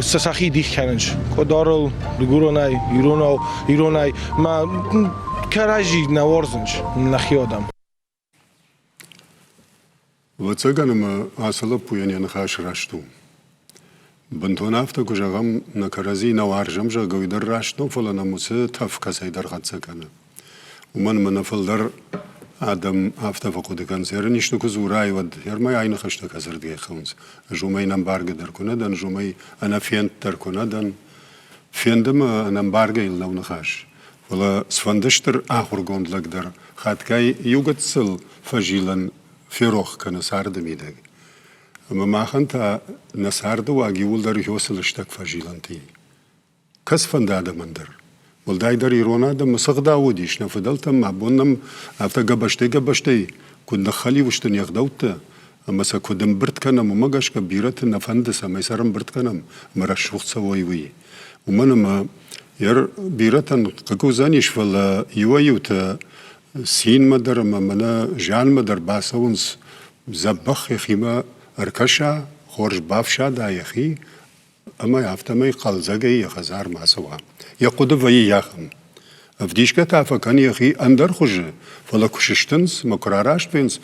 сӕ сӕхи дих кӕнынц. Къуыдарыл, дыгуронӕй, иронау, иронӕй. Мӕ кӕрӕдзи нӕ уарзынц нӕхи адӕм. Ӕвӕццӕгӕн ӕмӕ ацы лӕппуйӕн йӕ ныхас раст у. Бынтон афтӕ куы зӕгъӕм, нӕ кӕрӕдзи нӕ уарзӕм, зӕгъгӕ, уый дӕр раст нӕу, фӕлӕ нӕм уыцы тӕф кӕцӕйдӕр хӕццӕ кӕны. Уымӕн ӕмӕ нӕ фылдӕр адӕм афтӕ фӕхъуыды кӕнынц, ерын исты куы дзурай, уӕд ермӕ ай ныхӕстӕ кӕцырдыгӕй хауынц. Ӕз уымӕй ӕнӕмбаргӕ дӕр куы нӕ дӕн, ӕз уымӕй ӕнӕфенд дӕр куы нӕ дӕн. Фенд ӕмӕ ӕнӕмбаргӕйыл нӕу ныхас. Фӕлӕ цыфӕнды стыр ахуыргонд лӕг дӕр хатгай иу гыццыл фӕзилӕн ферох кӕны царды мидӕг. Ӕмӕ махӕн та нӕ царды уаг иууылдӕр иосы лыстӕг фӕзилӕнты и. Кӕцыфӕнды адӕмӕн дӕр. Уӕлдайдӕр ирон адӕммӕ цы ӕгъдау уыдис, нӕ фыдӕлтӕм абон нӕм афтӕ гӕбӕзтӕй-гӕбӕзтӕй куыд ныххӕлиу сты не гъдӕуттӕ ӕмӕ сӕ куыд ӕмбырд кӕнӕм, уымӕ гӕсгӕ бирӕты нӕ фӕнды, цӕмӕй сӕ ӕрӕмбырд кӕнӕм ӕмӕ рӕсугъд цӕуой, уый. Уымӕн ӕмӕ бирӕтӕн хъыг уыдзӕнис, фӕлӕ иуӕй-иутӕ цинмӕ дӕр ӕмӕ мӕнӕ зианмӕ дӕр бацӕуынц дзӕбӕх йӕхимӕ ӕркӕса, хорз бафсада йӕхи ӕмӕ афтӕмӕй хъӕлдзӕгӕй йӕ хӕдзармӕ ацӕуа. Йӕ хъуыды вӕййы ахӕм. Ӕвдисгӕ та фӕкӕны йӕхи ӕндӕр хуызы, фӕлӕ куы сыстынц ӕмӕ куы рараст вӕййынц,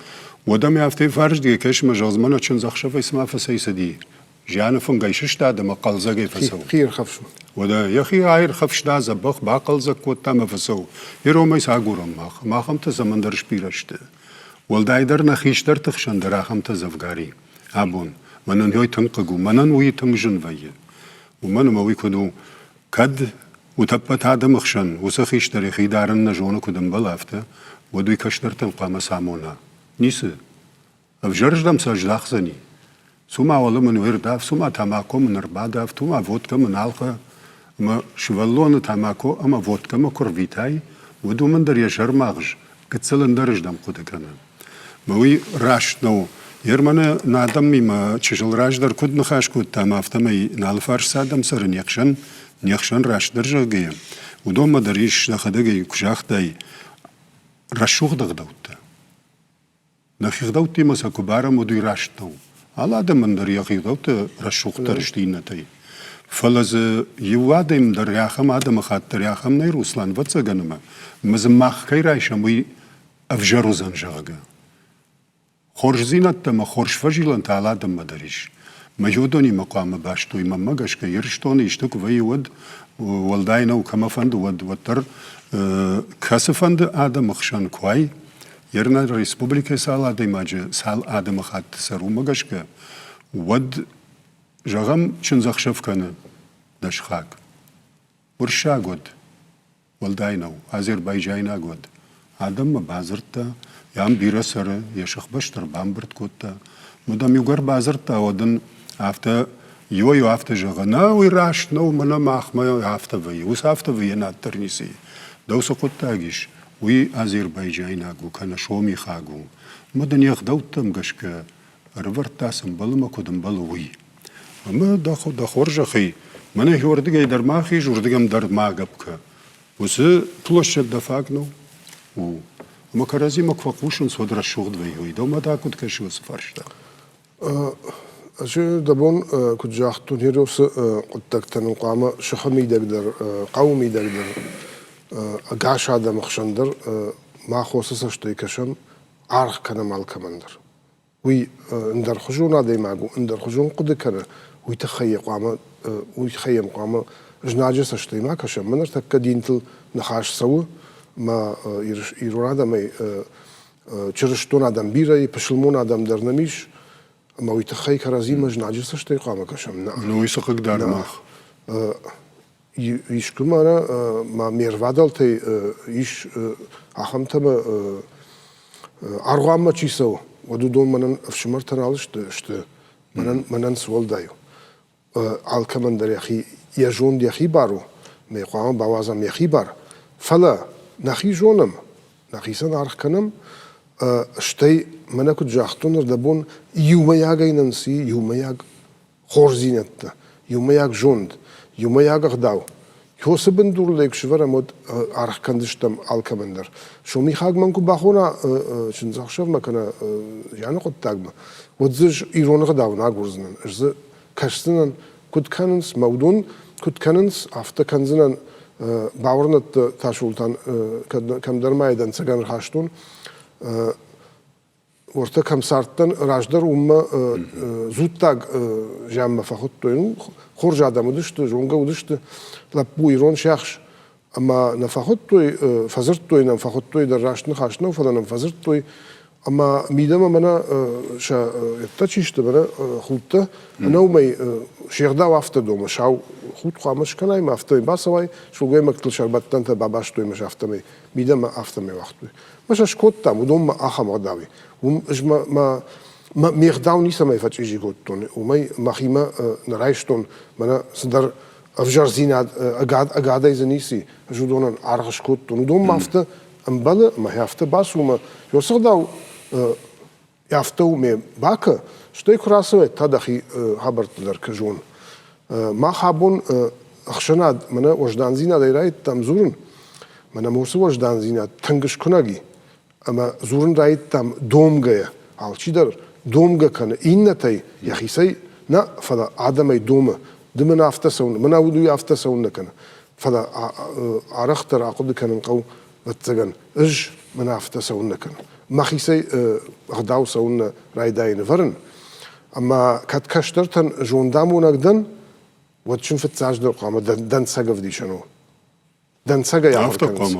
уӕд ӕм афтӕ фӕрсдгӕ кӕсы ӕмӕ зӕгъдзӕн, мӕнӕ чындзӕхсӕвӕй цыма фӕцӕйцыди. Зианы фынгӕй сыстад ӕмӕ хъӕлдзӕгӕй фӕцӕуы. Хиирхӕфсы. Уӕдӕ йӕхи аирхӕфста, дзӕбӕх бахъӕлдзӕг кодта ӕмӕ фӕцӕуы. Иромӕй цы агурӕм мах? Мах ахӕмтӕ цӕмӕндӕр сбирӕ сты. Уӕлдайдӕр нӕ хистӕрты хсӕн дӕр ахӕмтӕ дзӕвгар и. Абон. Мӕнӕн уый тынг хъыг у, мӕнӕн уый тынг зын вӕййы. Уымӕн ӕмӕ уый куыд у, кӕд утӕппӕт адӕмы хсӕн уыцы хистӕр йӕхи дарын нӕ зоны куыд ӕмбӕлы, афтӕ, уӕд уый кӕстӕртӕн хъуамӕ самона. Ницы. Ӕвзӕрыздӕм сӕ здахдзӕни. Цума уӕле мын уӕрдӕф, цума тамако мын ӕрбадав, тума водкӕ мын алхӕ. Ӕмӕ сывӕллоны тамако ӕмӕ водкӕмӕ куы рвитай, уӕд уымӕн дӕр йӕ сӕрмагъз гыццыл ӕндӕрыздӕм хъуыды кӕны. Мӕ уый раст нӕу. Ерманы нӕ адӕмимӕ чысыл раздӕр куыд ныхас кодтам, афтӕмӕй нӕ алыфарс цы адӕм цӕры не хсӕн, не хсӕн растдӕр зӕгъгӕйӕ, уыдонмӕ дӕр ис, дӕхӕдӕг ӕй куы загътай, рӕсугъд ӕгъдӕуттӕ. Нӕхи гъдӕуттимӕ сӕ куы барӕм, уӕд уый раст нӕу. Алы адӕмӕн дӕр йӕхи гъдӕуттӕ рӕсугъддӕр сты иннӕтӕй. Фӕлӕ дзы иу адӕм дӕр ахӕм адӕмыхатт дӕр ахӕм нӕй, Руслан, ӕвӕццӕгӕн ӕмӕ ӕмӕ дзы мах кӕй райсӕм, уый ӕвзӕр уыдзӕн, зӕгъгӕ. Хорздзинӕдтӕ ӕмӕ хорз фӕзилӕнтӕ алы адӕммӕ дӕр ис. Мӕ уыдонимӕ хъуамӕ бастой, мӕнмӕ гӕсгӕ Ирыстоны исты куы вӕййы, уӕд уӕлдай нӕу, кӕмӕ фӕнды, уӕд уӕддӕр кӕцыфӕнды адӕмы хсӕн куы уай, Ернӕ республикӕйы цал адӕймаджы, цал адӕмыхатты цӕры, уымӕ гӕсгӕ, уӕд, зӕгъӕм, чындзӕхсӕв кӕны дӕ сыхаг. Уырыссаг уӕд, уӕлдай нӕу, азербайджайнаг уӕд. Адӕммӕ бадзырдта, ам бирӕ цӕры, йӕ сыхбӕсты ӕрбамбырд кодта. Уӕд ӕм иугӕр бадзырдта, уӕд ын афтӕ иуӕй-иу афтӕ зӕгъы, нӕ, уый раст нӕу, мӕнӕ махмӕ афтӕ вӕййы, уыцы афтӕ вӕййы наддӕр ницы и. Дӕу цы хъуыддаг ис, уый азербайджайнаг у кӕнӕ сомихаг у. Ӕмӕ дын йе гъдӕуттӕм гӕсгӕ ӕрывӕрдта, цы ӕмбӕлы ӕмӕ куыд ӕмбӕлы, уый. Ӕмӕ дӕ хорзӕхӕй, мӕнӕ уырдыгӕй дӕр ма хиз, уырдыгӕм дӕр ма гӕпп кӕ. Уыцы площадь дӕ фаг нӕу? У. Ӕмӕ кӕрӕдзимӕ куы фӕхъусынц, уӕд рӕсугъд вӕййы. Уый дӕумӕ та куыд кӕсы уыцы фарста? Ӕз дӕ бон куыд загътон, уыцы хъуыддӕгтӕ нын хъуамӕ сыхы мидӕг дӕр, хъӕуы мидӕг дӕр, ӕгас адӕмы хсӕн дӕр мах уыцы цӕстӕй кӕсӕм, аргъ кӕнӕм алкӕмӕн дӕр. Уый ӕндӕрхуызон адӕймаг у, ӕндӕрхуызон хъуыды кӕны, уый тыххӕй йӕ хъуамӕ, уый тыххӕй йӕм хъуамӕ знаджы цӕстӕй ма кӕсӕм. Мӕ ныртӕккӕ динтыл ныхас цӕуы, мӕ ирон адӕмӕй чырыстон адӕм бирӕ и, пысылмон адӕм дӕр нӕм ис, ӕмӕ уый тыххӕй кӕрӕдзимӕ знаджы цӕстӕй хъуамӕ кӕсӕм. Ну, уый цы хъыгдары мах? Искуы ма ма ме рвадӕлтӕй ис ахӕмтӕ ӕмӕ аргъуанмӕ чи цӕуы, уӕд уыдон мӕнӕн ӕфсымӕртӕ нал сты, сты мӕнӕн, мӕнӕн цы уӕлдай у. Алкӕмӕн дӕр йӕхи, йӕ зонд йӕхи бар у, мӕ хъуамӕ бауадзӕм йӕхи бар. Фӕлӕ нӕхи зонӕм, нӕхицӕн аргъ кӕнӕм, стӕй мӕнӕ куыд загътон ӕрдӕбон, иумӕйагӕй нын цы иумӕйаг хорздзинӕдтӕ, иумӕйаг зонд, иумӕйаг ӕгъдау. Кӕцы бындурыл ӕй куы сӕвӕрӕм, уӕд аргъ кӕндзыстӕм алкӕмӕн дӕр. Сомихаг мӕн куы бахона чындзӕхсӕвмӕ кӕнӕ зианы хъуыддагмӕ, уӕд дзы ӕз ирон ӕгъдау нӕ агурдзынӕн. Ӕз дзы кӕсдзынӕн, куыд кӕнынц, мӕ уыдон куыд кӕнынц, афтӕ кӕндзынӕн. Бауырнӕд дӕ, Тасолтан, кӕмдӕр ма йӕ дӕнцӕгӕн рхастон. Уӕртӕ кӕм цардтӕн, раздӕр уыммӕ дзуттаг зианмӕ фӕхуыдтой. Ну, хорз адӕм уыдысты, зонгӕ уыдысты. Лӕппу ирон сиахс. Ӕмӕ нӕ фӕхуыдтой, фӕдзырдтой нӕм, фӕхуыдтой дӕр раст ныхас нӕу, фӕлӕ нӕм фӕдзырдтой. Ӕмӕ мидӕмӕ мӕнӕ сӕ ӕддӕ чи сты, мӕнӕ худтӕ, ӕнӕ уымӕй се гъдау афтӕ домы, сау худ хъуамӕ скӕнай мӕ афтӕмӕй бацӕуай, сылгоймӕгтыл сӕрбӕттӕнтӕ бабастой мӕ сӕ афтӕмӕй мидӕмӕ афтӕмӕй уагътой. Мӕ сӕ скодтам, уыдонмӕ ахӕм ӕгъдауи. Уым ӕз мӕ, мӕ, мӕ ме гъдау ницӕмӕй фӕчъизи кодтон, уымӕй мӕхимӕ нӕ райстон, мӕнӕ цыдӕр ӕвзӕрдзинад, ӕгад, ӕгадӕй дзы ницы, ӕз уыдонӕн аргъ скодтон. Уыдонмӕ афтӕ ӕмбӕлы ӕмӕ афтӕ бацу ӕмӕ уыцы ӕгъдау афтӕ у ме бакӕ, стӕй куы рацӕуай, та дӕхи хабӕртты дӕр кӕ зон. Мах абон ӕхсӕнад мӕнӕ уӕздандзинадӕй райдыдтам дзурын, мӕнӕ уыцы уӕздандзинад тынг скуынӕг и, ӕмӕ дзурын райдыдтам домгӕйӕ. Алчидӕр домгӕ кӕны иннӕтӕй, йӕхицӕй нӕ, фӕлӕ адӕмӕй домы. Ды мын афтӕ цӕуын, мӕнӕ уый афтӕ цӕуыннӕ кӕны. Фӕлӕ арӕхдӕр ахъуыды кӕнын хъӕуы, ӕвӕццӕгӕн, ӕз мӕнӕ афтӕ цӕуыннӕ кӕнын. Мӕхицӕй ӕгъдау цӕуыннӕ райдайын ӕвӕрын. Ӕмӕ кӕд кӕстӕртӕн зондамонӕг дӕн, уӕд сын фыццаджыдӕр хъуамӕ дӕнцӕг ӕвдисӕн у. Дӕнцӕгӕй ахуыр кӕнынц.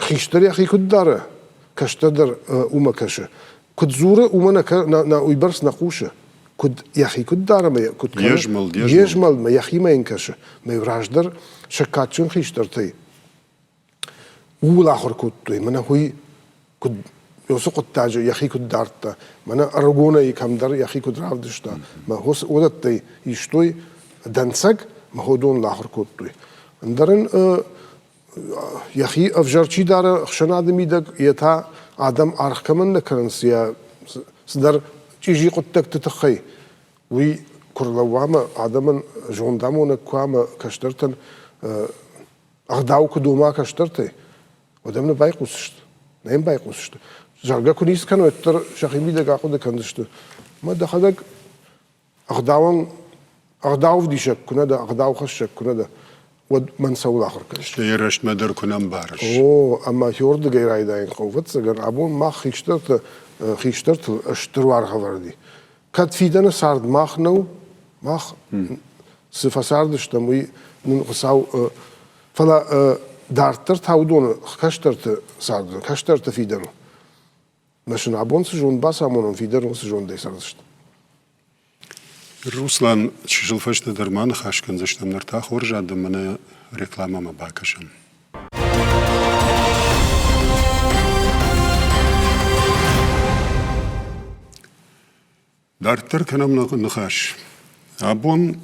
Хистӕр йӕхи куыд дары, кӕстӕр дӕр уымӕ кӕсы. Куыд дзуры, уымӕ нӕ уыйбӕрц нӕ хъусы. Куыд йӕхи куыд дары ӕмӕ куыд кӕны, йе змӕлдмӕ йӕхимӕ йын кӕсы. Мӕ раздӕр сӕ кадджын хистӕртӕй ууыл ахуыр кодтой, мӕнӕ уый куыд уыцы хъуыддаджы йӕхи куыд дардта, мӕнӕ ӕрыгонӕй кӕмдӕр йӕхи куыд равдыста, мӕ уыдӕттӕй истой дӕнцӕг, мӕ уыдоныл ахуыр кодтой. Ӕндӕр ын йӕхи ӕвзӕр чи дары ӕхсӕнады мидӕг, йе та адӕм аргъ кӕмӕн нӕ кӕнынц йӕ цыдӕр чъизи хъуыддӕгты тыххӕй, уый куы рлӕууа ӕмӕ адӕмӕн зондамонӕг куы ӕмӕ кӕстӕртӕн ӕгъдау куы дома кӕстӕртӕй, уӕд ӕм нӕ байхъусдзысты. Нӕ йӕм байхъусдзысты. Зӕгъгӕ, куы ницы кӕной, уӕддӕр сӕхи мидӕг ахъуыды кӕндзысты. Мӕ дӕхӕдӕг ӕгъдауӕн ӕгъдаувдисӕг куы нӕ дӕ, ӕгъдаухӕссӕг куы нӕ дӕ, уӕд мӕн цӕуыл ахуыр кӕныс? Стӕй рӕстмӕ дӕр куы нӕ мбарыс. О, ӕмӕ хиордыгӕй райдайын хъӕуы, ӕвӕццӕгӕн, абон мах хистӕртӕ, хистӕртыл стыр уаргъ ӕвӕрд и. Кӕд фидӕны цард мах нӕу, мах цы фӕцардыстӕм, уый нын Хуыцау фӕлӕ дарддӕр та уыдоны кӕстӕрты цард, кӕстӕрты фидӕн у. Мӕ сын абон цы зонд бацамонон, фидӕн уыцы зондӕй цӕрдзысты. Руслан, чысыл фӕстӕдӕр ма ныхас кӕндзыстӕм, ныр та хорз адӕм мӕнӕ рекламӕмӕ бакӕсӕм. Дарддӕр кӕнӕм ныхас. Абон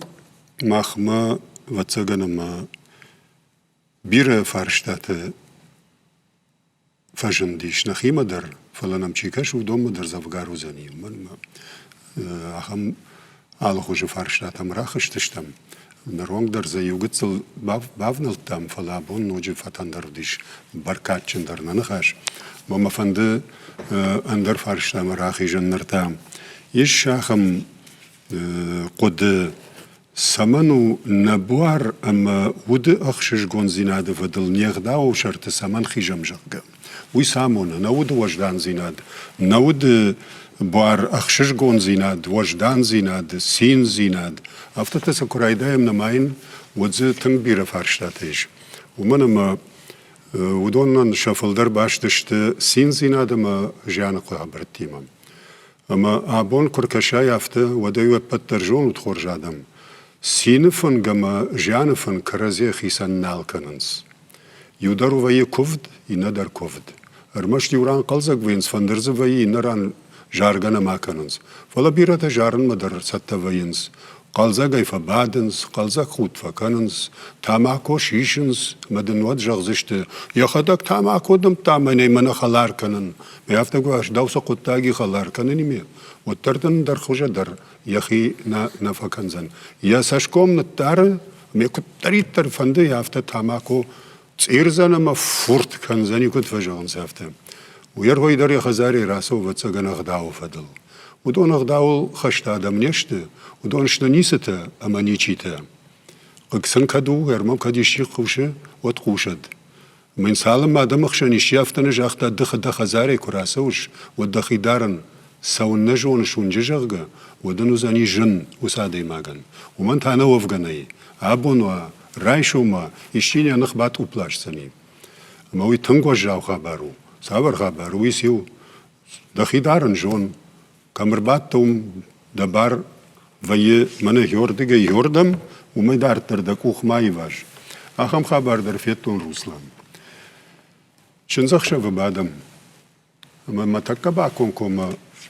махмӕ, ӕвӕццӕгӕн, ӕмӕ бирӕ фарстатӕ фӕзындис нӕхимӕ дӕр, фӕлӕ нӕм чи кӕсы, уыдонмӕ дӕр дзӕвгар уыдзӕни. Уымӕн ӕмӕ ахӕм алыхуызы фарстатӕм рахызтыстӕм. Ныронг дӕр дзы иу гыццыл бавнӕлдтам, фӕлӕ абон ноджы фӕтӕндӕр уыдис, бӕркадджындӕр нӕ ныхас. Мӕ мӕ фӕнды ӕндӕр фарстамӕ рахизын ныр та. Ис ахӕм хъуыды, цӕмӕн у нӕ буар ӕмӕ уды ӕхсызгондзинады фӕдыл не гъдауы сӕрты цӕмӕн хизӕм, зӕгъгӕ. Уый цы амоны? Нӕ уды уӕздандзинад, нӕ уды буар ӕхсызгондзинад, уӕздандзинад, циндзинад. Афтӕтӕ сӕ куы райдайӕм нымайын, уӕд дзы тынг бирӕ фарстатӕ ис. Уымӕн ӕмӕ уыдонӕн сӕ фылдӕр баст сты циндзинад ӕмӕ зианы хабӕрттимӕ. Ӕмӕ абон куы ркӕсай афтӕ, уӕд ӕй ӕппӕт дӕр зонут, хорз адӕм. Цины фынг ӕмӕ зианы фынг кӕрӕдзийӕ хицӕн нал кӕнынц. Иу дӕр вӕййы куывд, иннӕ дӕр куывд. Ӕрмӕст иу ран хъӕлдзӕг вӕййынц, фӕндыр дзы вӕййы, иннӕ ран заргӕ нӕма кӕнынц. Фӕлӕ бирӕтӕ зарынмӕ дӕр цӕттӕ вӕййынц. Хъӕлдзӕгӕй фӕбадынц, хъӕлдзӕг худт фӕкӕнынц, тамако сисынц ӕмӕ дын уӕд зӕгъдзысты, йӕхӕдӕг тамако дымдта мӕнӕй мӕнӕ хӕлар кӕнын. Ме афтӕ куы дӕу цы хъуыддаги хӕлар кӕнынимӕ, уӕддӕр дын ӕндӕр хуызӕ дӕр йӕхи нӕ, нӕ фӕкӕндзӕн. Йӕ цӕсгом ныддары, ме куыддӕриддӕр фӕнды, афтӕ тамако цъирдзӕн ӕмӕ фурт кӕндзӕни, куыд фӕзӕгъынц, афтӕ. Уый ӕргъой дӕр йӕ хӕдзарӕй рацӕуы, ӕвӕццӕгӕн, ӕгъдауы фӕдыл. Уыдон ӕгъдауыл хӕст адӕм не сты, уыдон сты ницытӕ ӕмӕ ничитӕ. Хъыг сын кӕд у, ӕрмӕг кӕд исчи хъусы, уӕд хъусӕд. Мӕн цалынмӕ адӕмы хсӕн исчи афтӕ нӕ загъта, ды дӕ хӕдзарӕй куы рацӕуыс, уӕд дӕхи дарын цӕуыннӕ зоныс уынджы, зӕгъгӕ, уӕд ын уыдзӕни зын уыцы адӕймагӕн. Уымӕн та нӕ уӕвгӕ нӕй. Абон уа, райсом уа, исчи йӕ ных батъупп ласдзӕни. Ӕмӕ уый тынг уӕззау хабар у. Цавӕр хабар? Уый циу? Дӕхи дарын зон. Кӕм ӕрбадтӕ, уым дӕ бар вӕййы мӕнӕ геордыгӕй геордӕм, уымӕй дарддӕр дӕ къух ма иваз. Ахӕм хабар дӕр федтон, Руслан. Чындзӕхсӕвы бадӕм. Ӕмӕ мӕ тӕккӕ бакомкоммӕ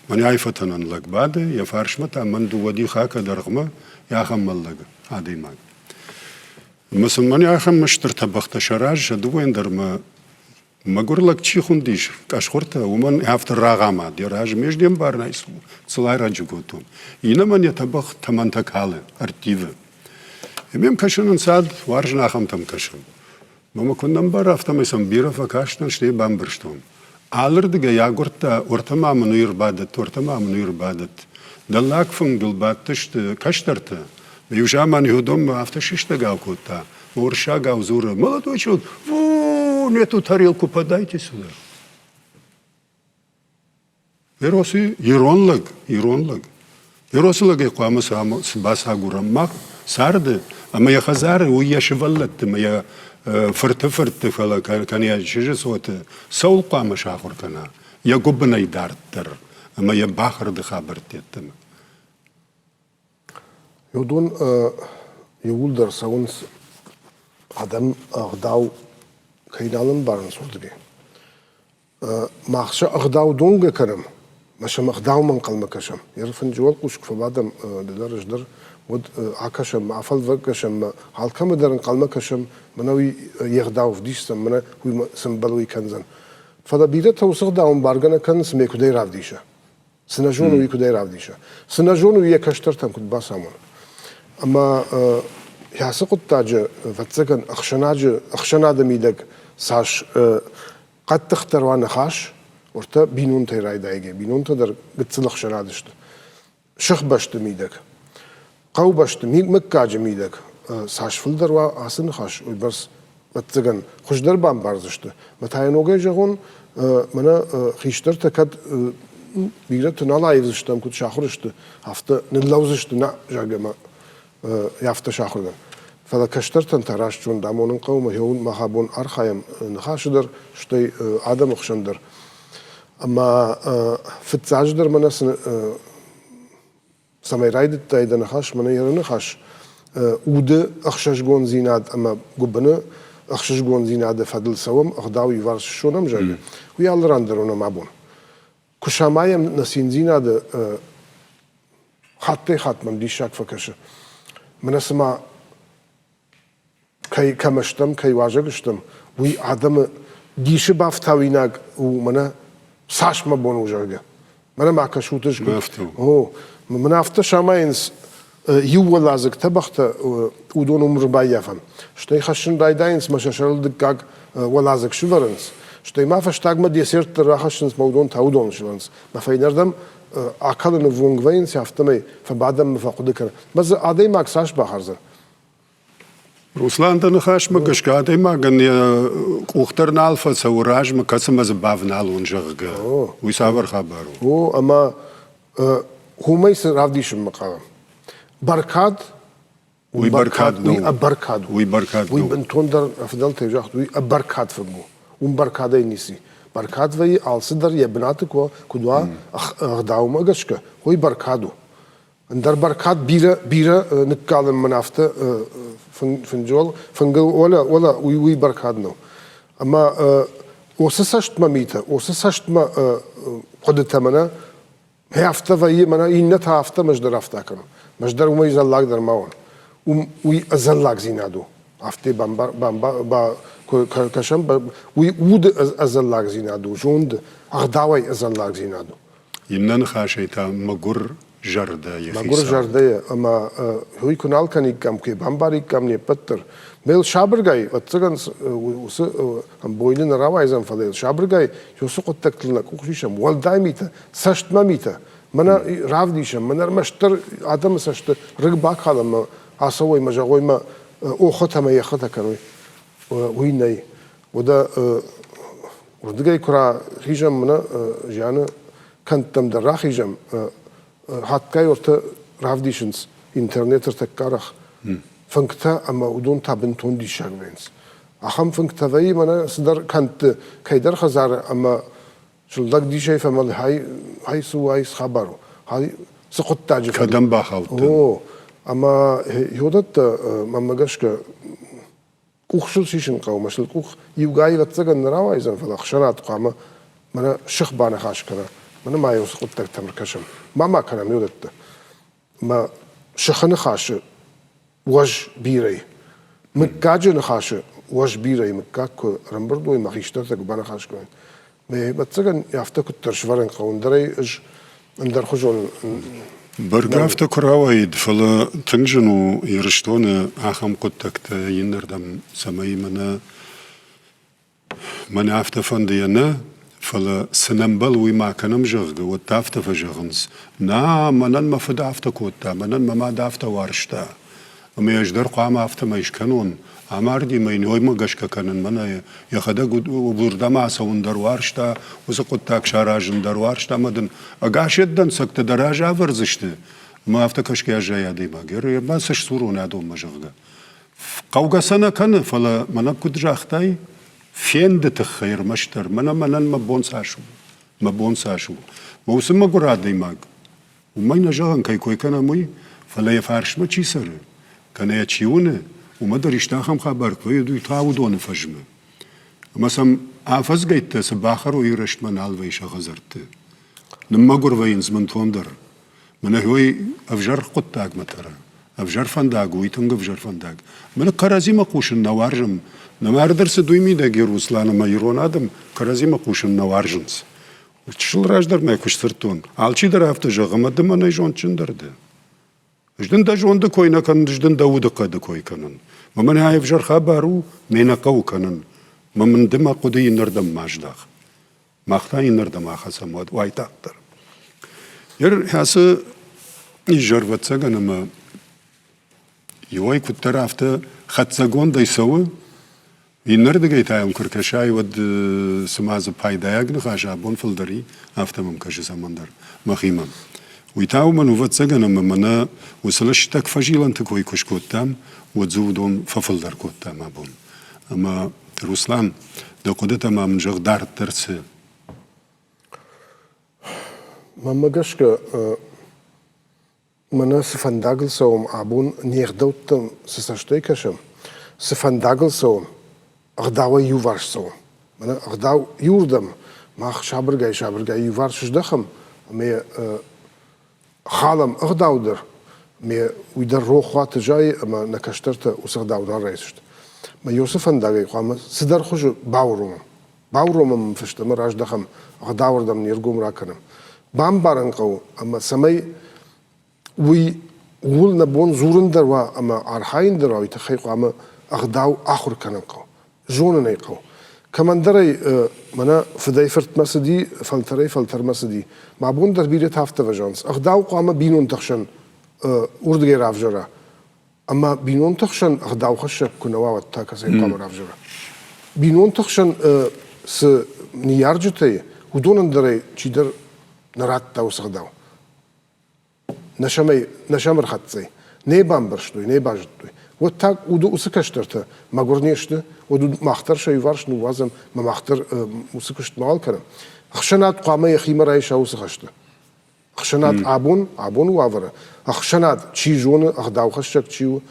мӕнӕй фӕтӕнӕн лӕг бады, йӕ фарсмӕ та мӕн дыууӕ дихы дӕргъмӕ ахӕм мӕллӕг адӕймаг. Ӕмӕ сын мӕнӕ ахӕм стыр тӕбӕгътӕ сараз, сӕ дыууӕйӕн дӕр мӕ мӕгуыр лӕг чи хуындис, къӕсхуыртӕ, уымӕн афтӕ рагъамад, йӕ разы ме зде мбарынӕй цылай раджы кодтон. Иннӕмӕн йӕ тӕбӕгъ тӕмӕнтӕ калы, ӕрттивы. Ӕмӕ йӕм кӕсын ӕнцад, уарзын ахӕмтӕм кӕсын. Мӕ куыннӕ мбары, афтӕмӕй сӕм бирӕ фӕкастӕн, стӕй бамбӕрстон. Алырдыгӕй агуырдта, уӕртӕ ма мын уый ӕрбадӕтт, уӕртӕ ма мын уый ӕрбадӕтт. Дӕллаг фынгыл бадтысты кӕстӕртӕ. Иу заман уыдонмӕ афтӕ сыстӕгау кодта, уырыссагау дзуры: «Молодой человек, вон эту тарелку подайте сюда». Ероси ирон лӕг, ирон лӕг. Еросы лӕгӕй хъуамӕ цы бацагурӕм мах царды ӕмӕ йӕ хӕдзары уый йӕ сывӕллӕтты ӕмӕ йӕ фырты фыртты, фӕлӕ кӕнӕ йӕ чызджы цоты цӕуыл хъуамӕ сахуыр кӕна йӕ гуыбынӕй дарддӕр ӕмӕ йӕ бахӕрды хабӕртты йеддӕмӕ. Уыдон иууылдӕр цӕуынц адӕм ӕгъдау кӕй нал ӕмбарынц, уырдыгӕй. Мах сӕ ӕгъдау домгӕ кӕнӕм, мӕ сӕм ӕгъдаумӕ ӕнхъӕлмӕ кӕсӕм. Йӕ фынджы уӕлхъус куы фӕбадӕм ды дӕр, ӕз дӕр, уӕд акӕсӕм, афӕлвӕргӕсӕм, алкӕмӕ дӕр ӕнхъӕлмӕ кӕсӕм, мӕнӕ уый йе гъдау ӕвдисдзӕн, мӕнӕ уый цы мбӕлы, уый кӕндзӕн. Фӕлӕ бирӕтӕ уыцы ӕгъдау ӕмбаргӕ нӕ кӕнынц, ӕмӕ куыдӕй равдиса. Цы нӕ зоны, уый куыдӕй равдиса. Цы нӕ зоны, уый йӕ кӕстӕртӕм куыд бацамона. Ӕмӕ ацы хъуыддаджы, ӕвӕццӕгӕн, ӕхсӕнаджы, ӕхсӕнады мидӕг цас хъӕддыхдӕр уа ныхас, уӕртӕ бинонтӕй райдайгӕ, бинонтӕ дӕр гыццыл ӕхсӕнад сты. Сыхбӕсты мидӕг, хъӕубӕсты, мыггаджы мидӕг цас фылдӕр уа ацы ныхас, уыйбӕрц, ӕвӕццӕгӕн, хуыздӕр бамбардзысты. Мӕ та йӕ ногӕй зӕгъон, мӕнӕ хистӕртӕ кӕд бирӕты нал аивдзыстӕм, куыд сахуыр сты, афтӕ ныллӕудзысты, нӕ, зӕгъгӕ, мӕ афтӕ сахуыр дӕн. Фӕлӕ кӕстӕртӕн та раст зонд амонын хъӕуы, мӕ хиуыл мах абон архайӕм ныхасы дӕр, стӕй адӕмы хсӕн дӕр. Ӕмӕ фыццаджыдӕр мӕнӕ цы цӕмӕй райдыдтай дӕ ныхас, мӕнӕ йӕ ныхас, уды ӕхсызгондзинад ӕмӕ гуыбыны ӕхсызгондзинады фӕдыл цӕуӕм, ӕгъдау иуварс ссонӕм, зӕгъгӕ, уый алы ран дӕр уынӕм абон. Куы самайӕм нӕ циндзинады хаттӕй-хатт мӕм диссаг фӕкӕсы. Мӕнӕ цыма кӕй кӕмӕ стӕм, кӕй уазӕг стӕм, уый адӕмы дисы бафтауинаг у, мӕнӕ цас мӕ бон у, зӕгъгӕ. Мӕнӕ ма кӕсут ӕз куыд. О, мӕнӕ афтӕ самайынц иу уӕладзыг тӕбӕгътӕ, уыдон уым ӕрбаййафӕм. Стӕй хӕссын райдайынц мӕ сӕ сӕрыл дыккаг уӕладзыг сывӕрынц. Стӕй ма фӕстагмӕ десерт дӕр рахӕссынц мӕ уыдон та уыдон сывӕрынц. Мӕ фӕйнӕрдӕм акӕлыны ввонг вӕййынц, афтӕмӕй фӕбадӕм мӕ фӕхъуыды кӕнӕм. Мӕ дзы адӕймаг цас бахӕрдзӕн? Руслан, дӕ ныхасмӕ гӕсгӕ адӕймагӕн йӕ къух дӕр нал фӕцӕуы размӕ, кӕцымӕ дзы бавналон, зӕгъгӕ. Уый цавӕр хабар у? О, ӕмӕ уымӕй цы равдисынмӕ хъавӕм? Бӕркад уый бӕркад уый ӕбӕркад у. Уый бӕркад Уый бынтондӕр фыдӕлтӕй загъд, уый ӕбӕркад фынг у. Уым бӕркадӕй ницы. Бӕркад вӕййы алцыдӕр йӕ бынаты куы куыд уа ӕгъдаумӕ гӕсгӕ, уый бӕркад у. Ӕндӕр бӕркад бирӕ, бирӕ ныккалын мын афтӕ фынджол, фынгыл уӕлӕ, уӕлӕ, уый, уый бӕркад нӕу. Ӕмӕ уыцы цӕстмӕ митӕ, уыцы цӕстмӕ хъуыдытӕ мӕнӕ афтӕ вӕййы, мӕнӕ иннӕтӕ афтӕ ӕз дӕр афтӕ кӕнон. Ӕз дӕр уымӕй зӕллагдӕр ма уон. Уым уый ӕдзӕллагдзинад у. Афтӕ бамбар, бамба, ба, куы кӕсӕм, уый уды ӕдзӕллагдзинад у, зонды, ӕгъдауӕй ӕдзӕллагдзинад у. Иннӕ ныхасӕй та мӕгуыр зӕрдӕйы хицау. Мӕгуыр зӕрдӕйы ӕмӕ уый куы нал кӕниккам, куы бамбариккам не ппӕт дӕр. Мӕ сабыргай, ӕвӕццӕгӕн, уыцы ӕмбойны нӕ рауайдзӕн, фӕлӕ йыл сабыргай уыцы хъуыддӕгтыл нӕ къух сисӕм, уӕлдай митӕ, цӕстмӕ митӕ. Мӕнӕ равдисӕм, мӕнӕ ӕрмӕстдӕр адӕмы цӕсты рыг бакалӕм ӕмӕ ацӕуой мӕ зӕгъой мӕ оххытӕ мӕ еххытӕ кӕной. Уый нӕй. Уӕдӕ уырдыгӕй куы рахизӕм, мӕнӕ зианы кӕндтӕм дӕр рахизӕм, хатгай ортӕ равдисынц интернеты ӕртӕккӕ арӕх фынгтӕ ӕмӕ уыдон та бынтон диссаг вӕййынц. Ахӕм фынгтӕ вӕййы мӕнӕ цыдӕр кӕндты кӕйдӕр хӕдзары ӕмӕ сыллӕг дисӕй фӕмӕлы, хай, хай цы у, ай цы хабар у, хай цы хъуыддаджы Кӕдӕм бахаудтӕн? О, ӕмӕ йодӕттӕ, мӕнмӕ гӕсгӕ, къух сыл сисын хъӕуы, мӕ сыл къух иугай ӕвӕццӕгӕн нӕ рауайдзӕн, фӕлӕ ӕхсӕнад хъуамӕ мӕнӕ сых баныхас кӕна, мӕнӕ ма уыцы хъуыддӕгтӕм ӕркӕсӕм. Ма ма кӕнӕм уыдӕттӕ. Мӕ сыхы ныхасы уӕз бирӕ. Мыггаджы ныхасы уӕз бирӕ. Мыггаг куы ӕрӕмбырд уой, мӕ хистӕртӕ куы баныхас кӕной, Ӕвӕццӕгӕн, афтӕ куыддӕр сӕвӕрын хъӕуы, ӕндӕрӕй ӕз ӕндӕрхуызон Бӕргӕ афтӕ куы рауаид, фӕлӕ тынг зын у Ирыстоны ахӕм хъуыддӕгтӕ иннӕрдӕм, цӕмӕй мӕнӕ мӕнӕ афтӕ фӕнды йӕ нӕ, фӕлӕ цы нӕ мбӕлы, уый ма кӕнӕм, зӕгъгӕ, уӕд та афтӕ фӕзӕгъынц: нӕ, мӕнӕн мӕ фыд афтӕ кодта, мӕнӕн мӕ мад афтӕ уарзта. Ӕмӕ ӕз дӕр хъуамӕ афтӕмӕй скӕнон, амарди мӕ йын уоймӕ гӕсгӕ кӕнын, мӕнӕ йӕхӕдӕг уырдӕм ацӕуын дӕр уарзта, уыцы хъуыддаг саразын дӕр уарзта ӕмӕ дын ӕгас дӕнцӕгтӕ дӕ разы ӕвӕрдзысты. Ӕмӕ афтӕ кӕсгӕ аззайы адӕймаг. Ӕрмӕ цы сдзурон адонмӕ, зӕгъгӕ. Хъӕугӕ сӕ нӕ кӕны, фӕлӕ мӕнӕ куыд загътай, фенды тыххӕй ӕрмӕстдӕр мӕнӕ мӕнӕн мӕ бон цас у, мӕ бон цас у. Мӕ уыцы мӕгуыр адӕймаг Уымӕй нӕ зӕгъын, кӕй кой кӕнӕм, уый, фӕлӕ йӕ фарсмӕ чи цӕры, кӕнӕ йӕ чи уыны, уымӕ дӕр исты ахӕм хабар куы вӕййы, уый та уыдоны фӕзмы. Ӕмӕ сӕм афӕдзгӕйттӕ цы бахӕрой, рӕстмӕ нал вӕййы сӕ хӕдзӕртты. Ныммӕгуыр вӕййынц бынтондӕр. Мӕнӕ уый ӕвзӕр хъуыддагмӕ тӕры. Ӕвзӕр фӕндаг, уый тынг ӕвзӕр фӕндаг. Мӕнӕ кӕрӕдзимӕ хъусын нӕ уарзӕм. Нӕ марды ӕрцыд уый мидӕг Руслан ӕмӕ ирон адӕм кӕрӕдзимӕ хъусын нӕ уарзынц. Чысыл раздӕр мӕ куы сдзырдтон, алчидӕр афтӕ зӕгъы, ӕмӕ ды мӕнӕй зондджындӕр дӕ. Ӕз дын дӕ зонды кой нӕ кӕнын, ӕз дын дӕ удыхъӕды кой кӕнын. Мӕ мӕнӕ ӕвзӕр хабар у, ме нӕ хъӕуы кӕнын. Мӕ мын ды мӕ хъуыды иннӕрдӕм ма здах. Мах та иннӕрдӕм ахӕцӕм уӕд уайтагъддӕр. Ер ацы изӕр, ӕвӕццӕгӕн, ӕмӕ иуӕй куыддӕр афтӕ хӕццӕгондӕй цӕуы, Иннӕрдыгӕй та йӕм куы ркӕсай, уӕд цыма дзы пайдайаг ныхас абон фылдӕр и, афтӕ мӕм кӕсы цӕмӕндӕр мӕхимӕ. Уый та уымӕн у, ӕвӕццӕгӕн, ӕмӕ мӕнӕ уыцы лыстӕг фӕзилӕнты кой куы скодтам, уӕд дзы уыдон фӕфылдӕр кодтам абон. Ӕмӕ, Руслан, дӕ хъуыдытӕ ма мын зӕгъ дарддӕр цы? Мӕнмӕ гӕсгӕ, Мӕнӕ цы фӕндагыл цӕуӕм абон, не гъдӕуттӕм цы цӕстӕй кӕсӕм, цы фӕндагыл цӕуӕм, ӕгъдауӕй иуварс цӕуӕм. Мӕнӕ ӕгъдау иуырдӕм мах сабыргай-сабыргай иуварс здӕхӕм ӕмӕ халӕм ӕгъдау дӕр, ӕмӕ уый дӕр рохуаты зайы ӕмӕ нӕ кӕстӕртӕ уыцы ӕгъдау нал райсдзысты. Мӕ уыцы фӕндагӕй хъуамӕ цыдӕр хуызы бауромӕм. Бауромӕм фӕстӕмӕ раздӕхӕм, ӕгъдауырдӕм не ргом ракӕнӕм. Бамбарын хъӕуы, ӕмӕ цӕмӕй уый ууыл нӕ бон дзурын дӕр уа ӕмӕ архайын дӕр уа, уый тыххӕй хъуамӕ ӕгъдау ахуыр кӕнын хъӕуы, зонын ӕй хъӕуы. Кӕмӕндӕр ӕй мӕнӕ фыдӕй-фыртмӕ цыди, фӕлтӕрӕй-фӕлтӕрмӕ цыди. Мӕ бон дӕр бирӕтӕ афтӕ фӕзӕгъынц, ӕгъдау хъуамӕ бинонты хсӕн уырдыгӕй равзӕра. Ӕмӕ бинонты хсӕн ӕгъдаухӕссӕг куы нӕ уа, уӕд та кӕцӕй хъуамӕ равзӕра? Бинонты хсӕн цы ныййарджытӕ и, уыдонӕн дӕр ӕй чидӕр нӕ радта уыцы ӕгъдау. Нӕ сӕм ӕй, нӕ сӕм ӕрхӕццӕ и. Нӕ бамбӕрстой, нӕ базыдтой. Уӕд та уыцы кӕстӕртӕ мӕгуыр не сты, уӕд мах дӕр сӕ иуварс ныууадзӕм ӕмӕ мах дӕр уыцы куыст мауал кӕнӕм. Ӕхсӕнад хъуамӕ йӕхимӕ райса уыцы хӕстӕ. Ӕхсӕнад абон, абоны уавӕры, ӕхсӕнад чи зоны, ӕгъдаухӕссӕг чи у,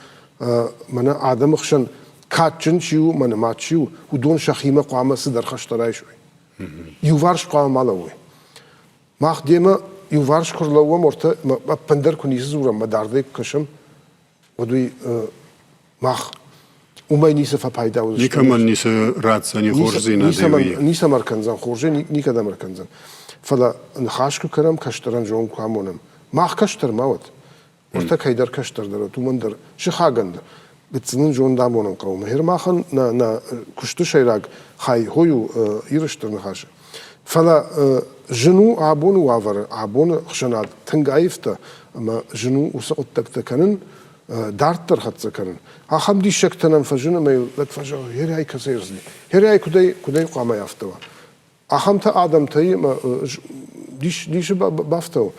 мӕнӕ адӕмы хсӕн кадджын чи у, мӕнӕ ма чи у, уыдон сӕхимӕ хъуамӕ цыдӕр хӕстӕ райсой. Иуварс хъуамӕ ма лӕууой. Мах демӕ иуварс куы рлӕууӕм, ортӕ ӕппындӕр куы ницы дзурӕм, мӕ дардӕй куы кӕсӕм, уӕд уый мах уымӕй ницы фӕпайда уыдзыстӕм. Никӕмӕн ницы ратдзӕни хорздзинадӕй. Ницӕмӕ ӕркӕндзӕн хорзӕй, никӕдӕм ӕркӕндзӕн. Фӕлӕ ныхас куы кӕнӕм, кӕстӕрӕн зонд куы амонӕм. Мах кӕстӕр ма уӕд. Уӕртӕ кӕйдӕр кӕстӕр дӕр уӕд, уымӕн дӕр, сыхагӕн дӕр. Гыццыл нын зонд амонын хъӕуы. Мӕ махӕн нӕ, нӕ куысты сӕйраг хай хой у Иры Стыр Ныхасы. Фӕлӕ зын у абоны уавӕры, абоны хсӕнад тынг аивта ӕмӕ зын у уыцы хъуыддӕгтӕ кӕнын. дарддӕр хӕццӕ кӕнын. Ахӕм диссӕгтӕ нӕм фӕзыны, ӕмӕ лӕг фӕзӕгъы, херӕй кӕцӕй ӕрцыди, херӕй куыдӕй, куыдӕй хъуамӕ афтӕ уа. Ахӕмтӕ адӕмтӕ ӕмӕ дисы бафтауы.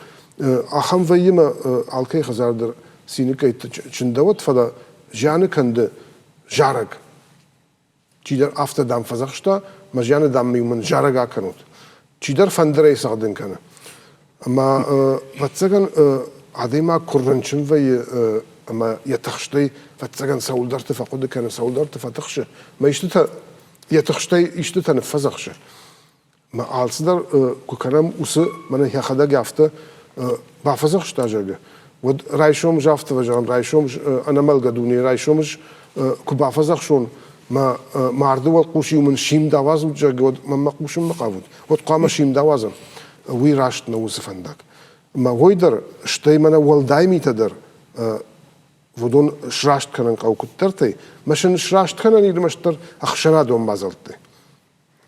Ахӕм вӕййы мӕ алкӕй хӕдзар дӕр цины кӕйтты чындӕуӕд, фӕлӕ зианы кӕнды зарӕг. Чидӕр афтӕ, дам, фӕдзӕхста, мӕ зианы, дам, мын зарӕг акӕнут. Чидӕр фӕндырӕй цӕгъдын кӕны. Ӕмӕ, ӕвӕццӕгӕн, адӕймаг куы рынчын вӕййы ӕмӕ йӕ тыхстӕй, ӕвӕццӕгӕн, цӕуылдӕрты фӕхъуыды кӕны, цӕуылдӕрты фӕтыхсы, мӕ истытӕ йӕ тыхстӕй истытӕ ныффӕдзӕхсы. Мӕ алцыдӕр куы кӕнӕм, уыцы мӕнӕ йӕхӕдӕг афтӕ бафӕдзӕхста, зӕгъгӕ, уӕд райсом ӕз афтӕ зӕгъӕм, райсом ӕнӕмӕлгӕ дунейы райсом ӕз куы бафӕдзӕхсон, мӕ марды уӕлхъус-иу мын симд ауадзут, зӕгъгӕ, уӕд мӕнмӕ хъусынмӕ хъавут, уӕд хъуамӕ симд ауадзӕм. Уый раст нӕу уыцы фӕндаг. Мӕ уой дӕр, стӕй мӕнӕ уӕлдай митӕ дӕр уыдон сраст кӕнын хъӕуы куыддӕртӕй, мӕ сын сраст кӕнӕн ӕрмӕстдӕр ӕхсӕнадон мадзӕлтты.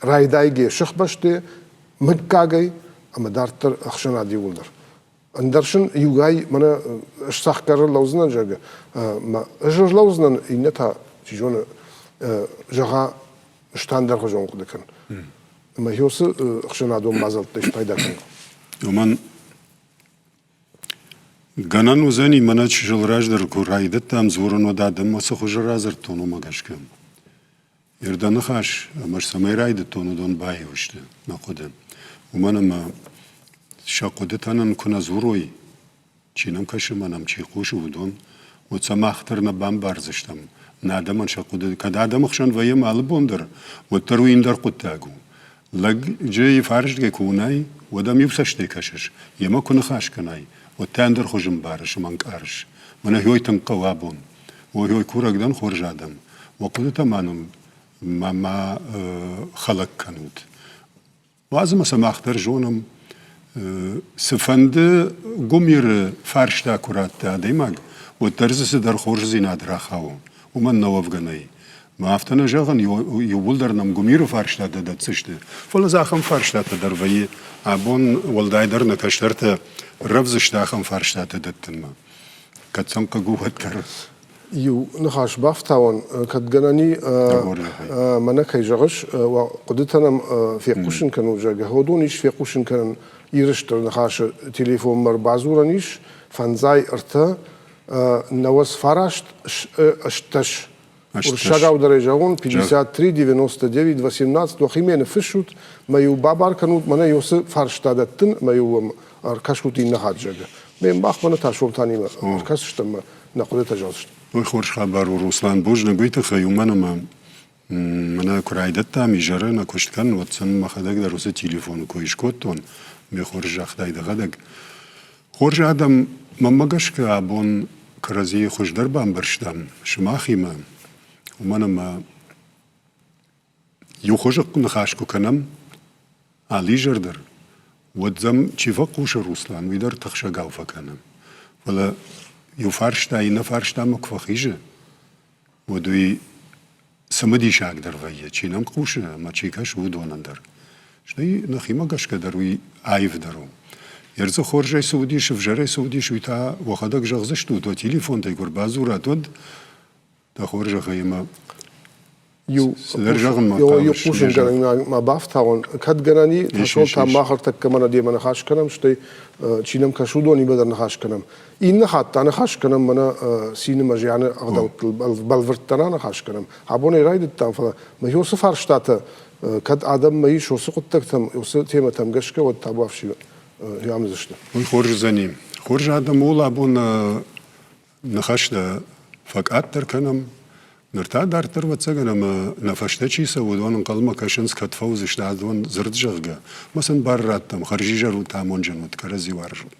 Райдайгӕ сыхбӕсты мыггагӕй ӕмӕ дарддӕр ӕхсӕнад иууылдӕр. Ӕндӕр сын иугай мӕнӕ ӕз цӕхгӕр ӕрлӕудзынӕн, зӕгъгӕ, мӕ ӕз ӕрлӕудзынӕн, иннӕ та, чи зоны, зӕгъа, ӕз та ӕндӕрхуызон хъуыды кӕн. Ӕмӕ уыцы ӕхсӕнадон мадзӕлттӕй спайда кӕнын. Уымӕн Гӕнӕн уыдзӕни, мӕнӕ чысыл раздӕр куы райдыдтам дзурын, уӕд адӕммӕ цы хуызы радзырдтон, уымӕ гӕсгӕ. Ирдӕ ныхас ӕмӕ цӕмӕй райдыдтон, уыдон баиу сты мӕ хъуыды. Уымӕн ӕмӕ сӕ хъуыдытӕ нын куы нӕ дзурой, чи нӕм кӕсы ӕмӕ нӕм чи хъусы, уыдон, уӕд сӕ мах дӕр нӕ бамбардзыстӕм, нӕ адӕмӕн сӕ хъуыды. Кӕд адӕмы хсӕн вӕййӕм алы бон дӕр, уӕддӕр уый ӕндӕр хъуыддаг у. Лӕджы фарстгӕ куы уынай, уӕд ӕм иу цӕстӕй кӕсыс, йемӕ куы ныхас кӕнай, уӕд та ӕндӕр хуызы мбарыс ӕмӕ ӕнкъарыс. Мӕнӕ ой тынг хъӕуы абон. Ой, ой, курӕг дӕн хорз адӕм. Уӕ хъуыдытӕ ма нын ма ма хӕлӕг кӕнут. Уадз ӕмӕ сӕ мах дӕр зонӕм, цыфӕнды гуымиры фарста куы радта адӕймаг, уӕддӕр дзы цыдӕр хорздзинад рахауы. Уымӕн нӕ уӕвгӕ нӕй. Мӕ афтӕ нӕ зӕгъын, иууылдӕр нӕм гуымиры фарстатӕ дӕтдзысты, фӕлӕ дзы ахӕм фарстатӕ дӕр вӕййы. Абон уӕлдайдӕр нӕ кӕстӕртӕ рӕвдз сты ахӕм фарстатӕ дӕттынмӕ. Кӕд сӕм хъыг у, уӕддӕр. Иу ныхас бафтауӕн, кӕд гӕнӕн и, мӕнӕ кӕй зӕгъыс, уӕ хъуыдытӕ нӕм фехъусын кӕнут, зӕгъгӕ, уыдон ис фехъусын кӕнын Иры Стыр Ныхасы телефонмӕ ӕрбадзурӕн ис 53 99 18. Уырыссагау дӕр ӕй зӕгъон, 53 99 18 уӕхимӕ ныффыссут, мӕ-иу бабар кӕнут, мӕнӕ уыцы фарста дӕттын, ӕмӕ-иу ӕркӕсут иннӕ хатт, зӕгъгӕ. Ме мбах мӕнӕ Тасолтанимӕ ӕркӕсдзыстӕм ӕмӕ нӕ хъуыдытӕ зӕгъдзыстӕм. Ой, хорз хабар у, Руслан, бузныг уый тыххӕй, уымӕн ӕмӕ мӕнӕ куы райдыдтам изӕры нӕ куыст кӕнын, уӕд сын мӕхӕдӕг дӕр уыцы телефоны кой скодтон, ме хорз загътай дӕхӕдӕг. Хорз адӕм, мӕнмӕ гӕсгӕ абон кӕрӕдзийы хуыздӕр бамбӕрстам сымахимӕ, уымӕн ӕмӕ иу хуызы ныхас куы кӕнӕм алы изӕр дӕр, уӕд дзӕм чи фӕхъусы Руслан, уый дӕр тыхсӕгау фӕкӕны. Фӕлӕ иу фарста иннӕ фарстамӕ куы фӕхизы, уӕд уый цымыдисагдӕр вӕййы, чи нӕм хъусы ӕмӕ чи кӕсы, уыдонӕн дӕр. Стӕй нӕхимӕ гӕсгӕ дӕр уый аивдӕр у. Ӕрдзы хорзӕй цы уыдис, ӕвзӕрӕй цы уыдис, уый та уӕхӕдӕг зӕгъдзыстут, уӕ телефонтӕй куы ӕрбадзурат, уӕд дӕ хорзӕхӕй ӕмӕ иу цыдӕр зӕгъынмӕ иу хъусынгӕнӕн ма бафтауон кӕд гӕнӕн и Тасолтан мах ӕртӕккӕ мӕнӕ демӕ ныхас кӕнӕм стӕй чи нӕм кӕсы уыдонимӕ дӕр ныхас кӕнӕм иннӕ хатт та ныхас кӕнӕм мӕнӕ цины мӕ зианы ӕгъдӕуттыл бӕлвырддӕр аныхас кӕнӕм абонӕй райдыдтам фӕлӕ мӕ уыцы фарстатӕ кӕд адӕммӕ ис уыцы хъуыддӕгтӕм уыцы темӕтӕм гӕсгӕ уӕд табуафси ямдзысты уый хорз уыдзӕни хорз адӕм ууыл абон Ныхӕстӕ фӕкъаддӕр кӕнӕм. Ныр та дарддӕр, ӕвӕццӕгӕн, ӕмӕ нӕ фӕстӕ чи цӕуы, уыдон ӕнхъӕлмӕ кӕсынц, кӕд фӕуыдзысты адон дзырд, зӕгъгӕ, ӕмӕ сын бар раттӕм, хӕрзизӕр ут, амонджын ут, кӕрӕдзи уарзут.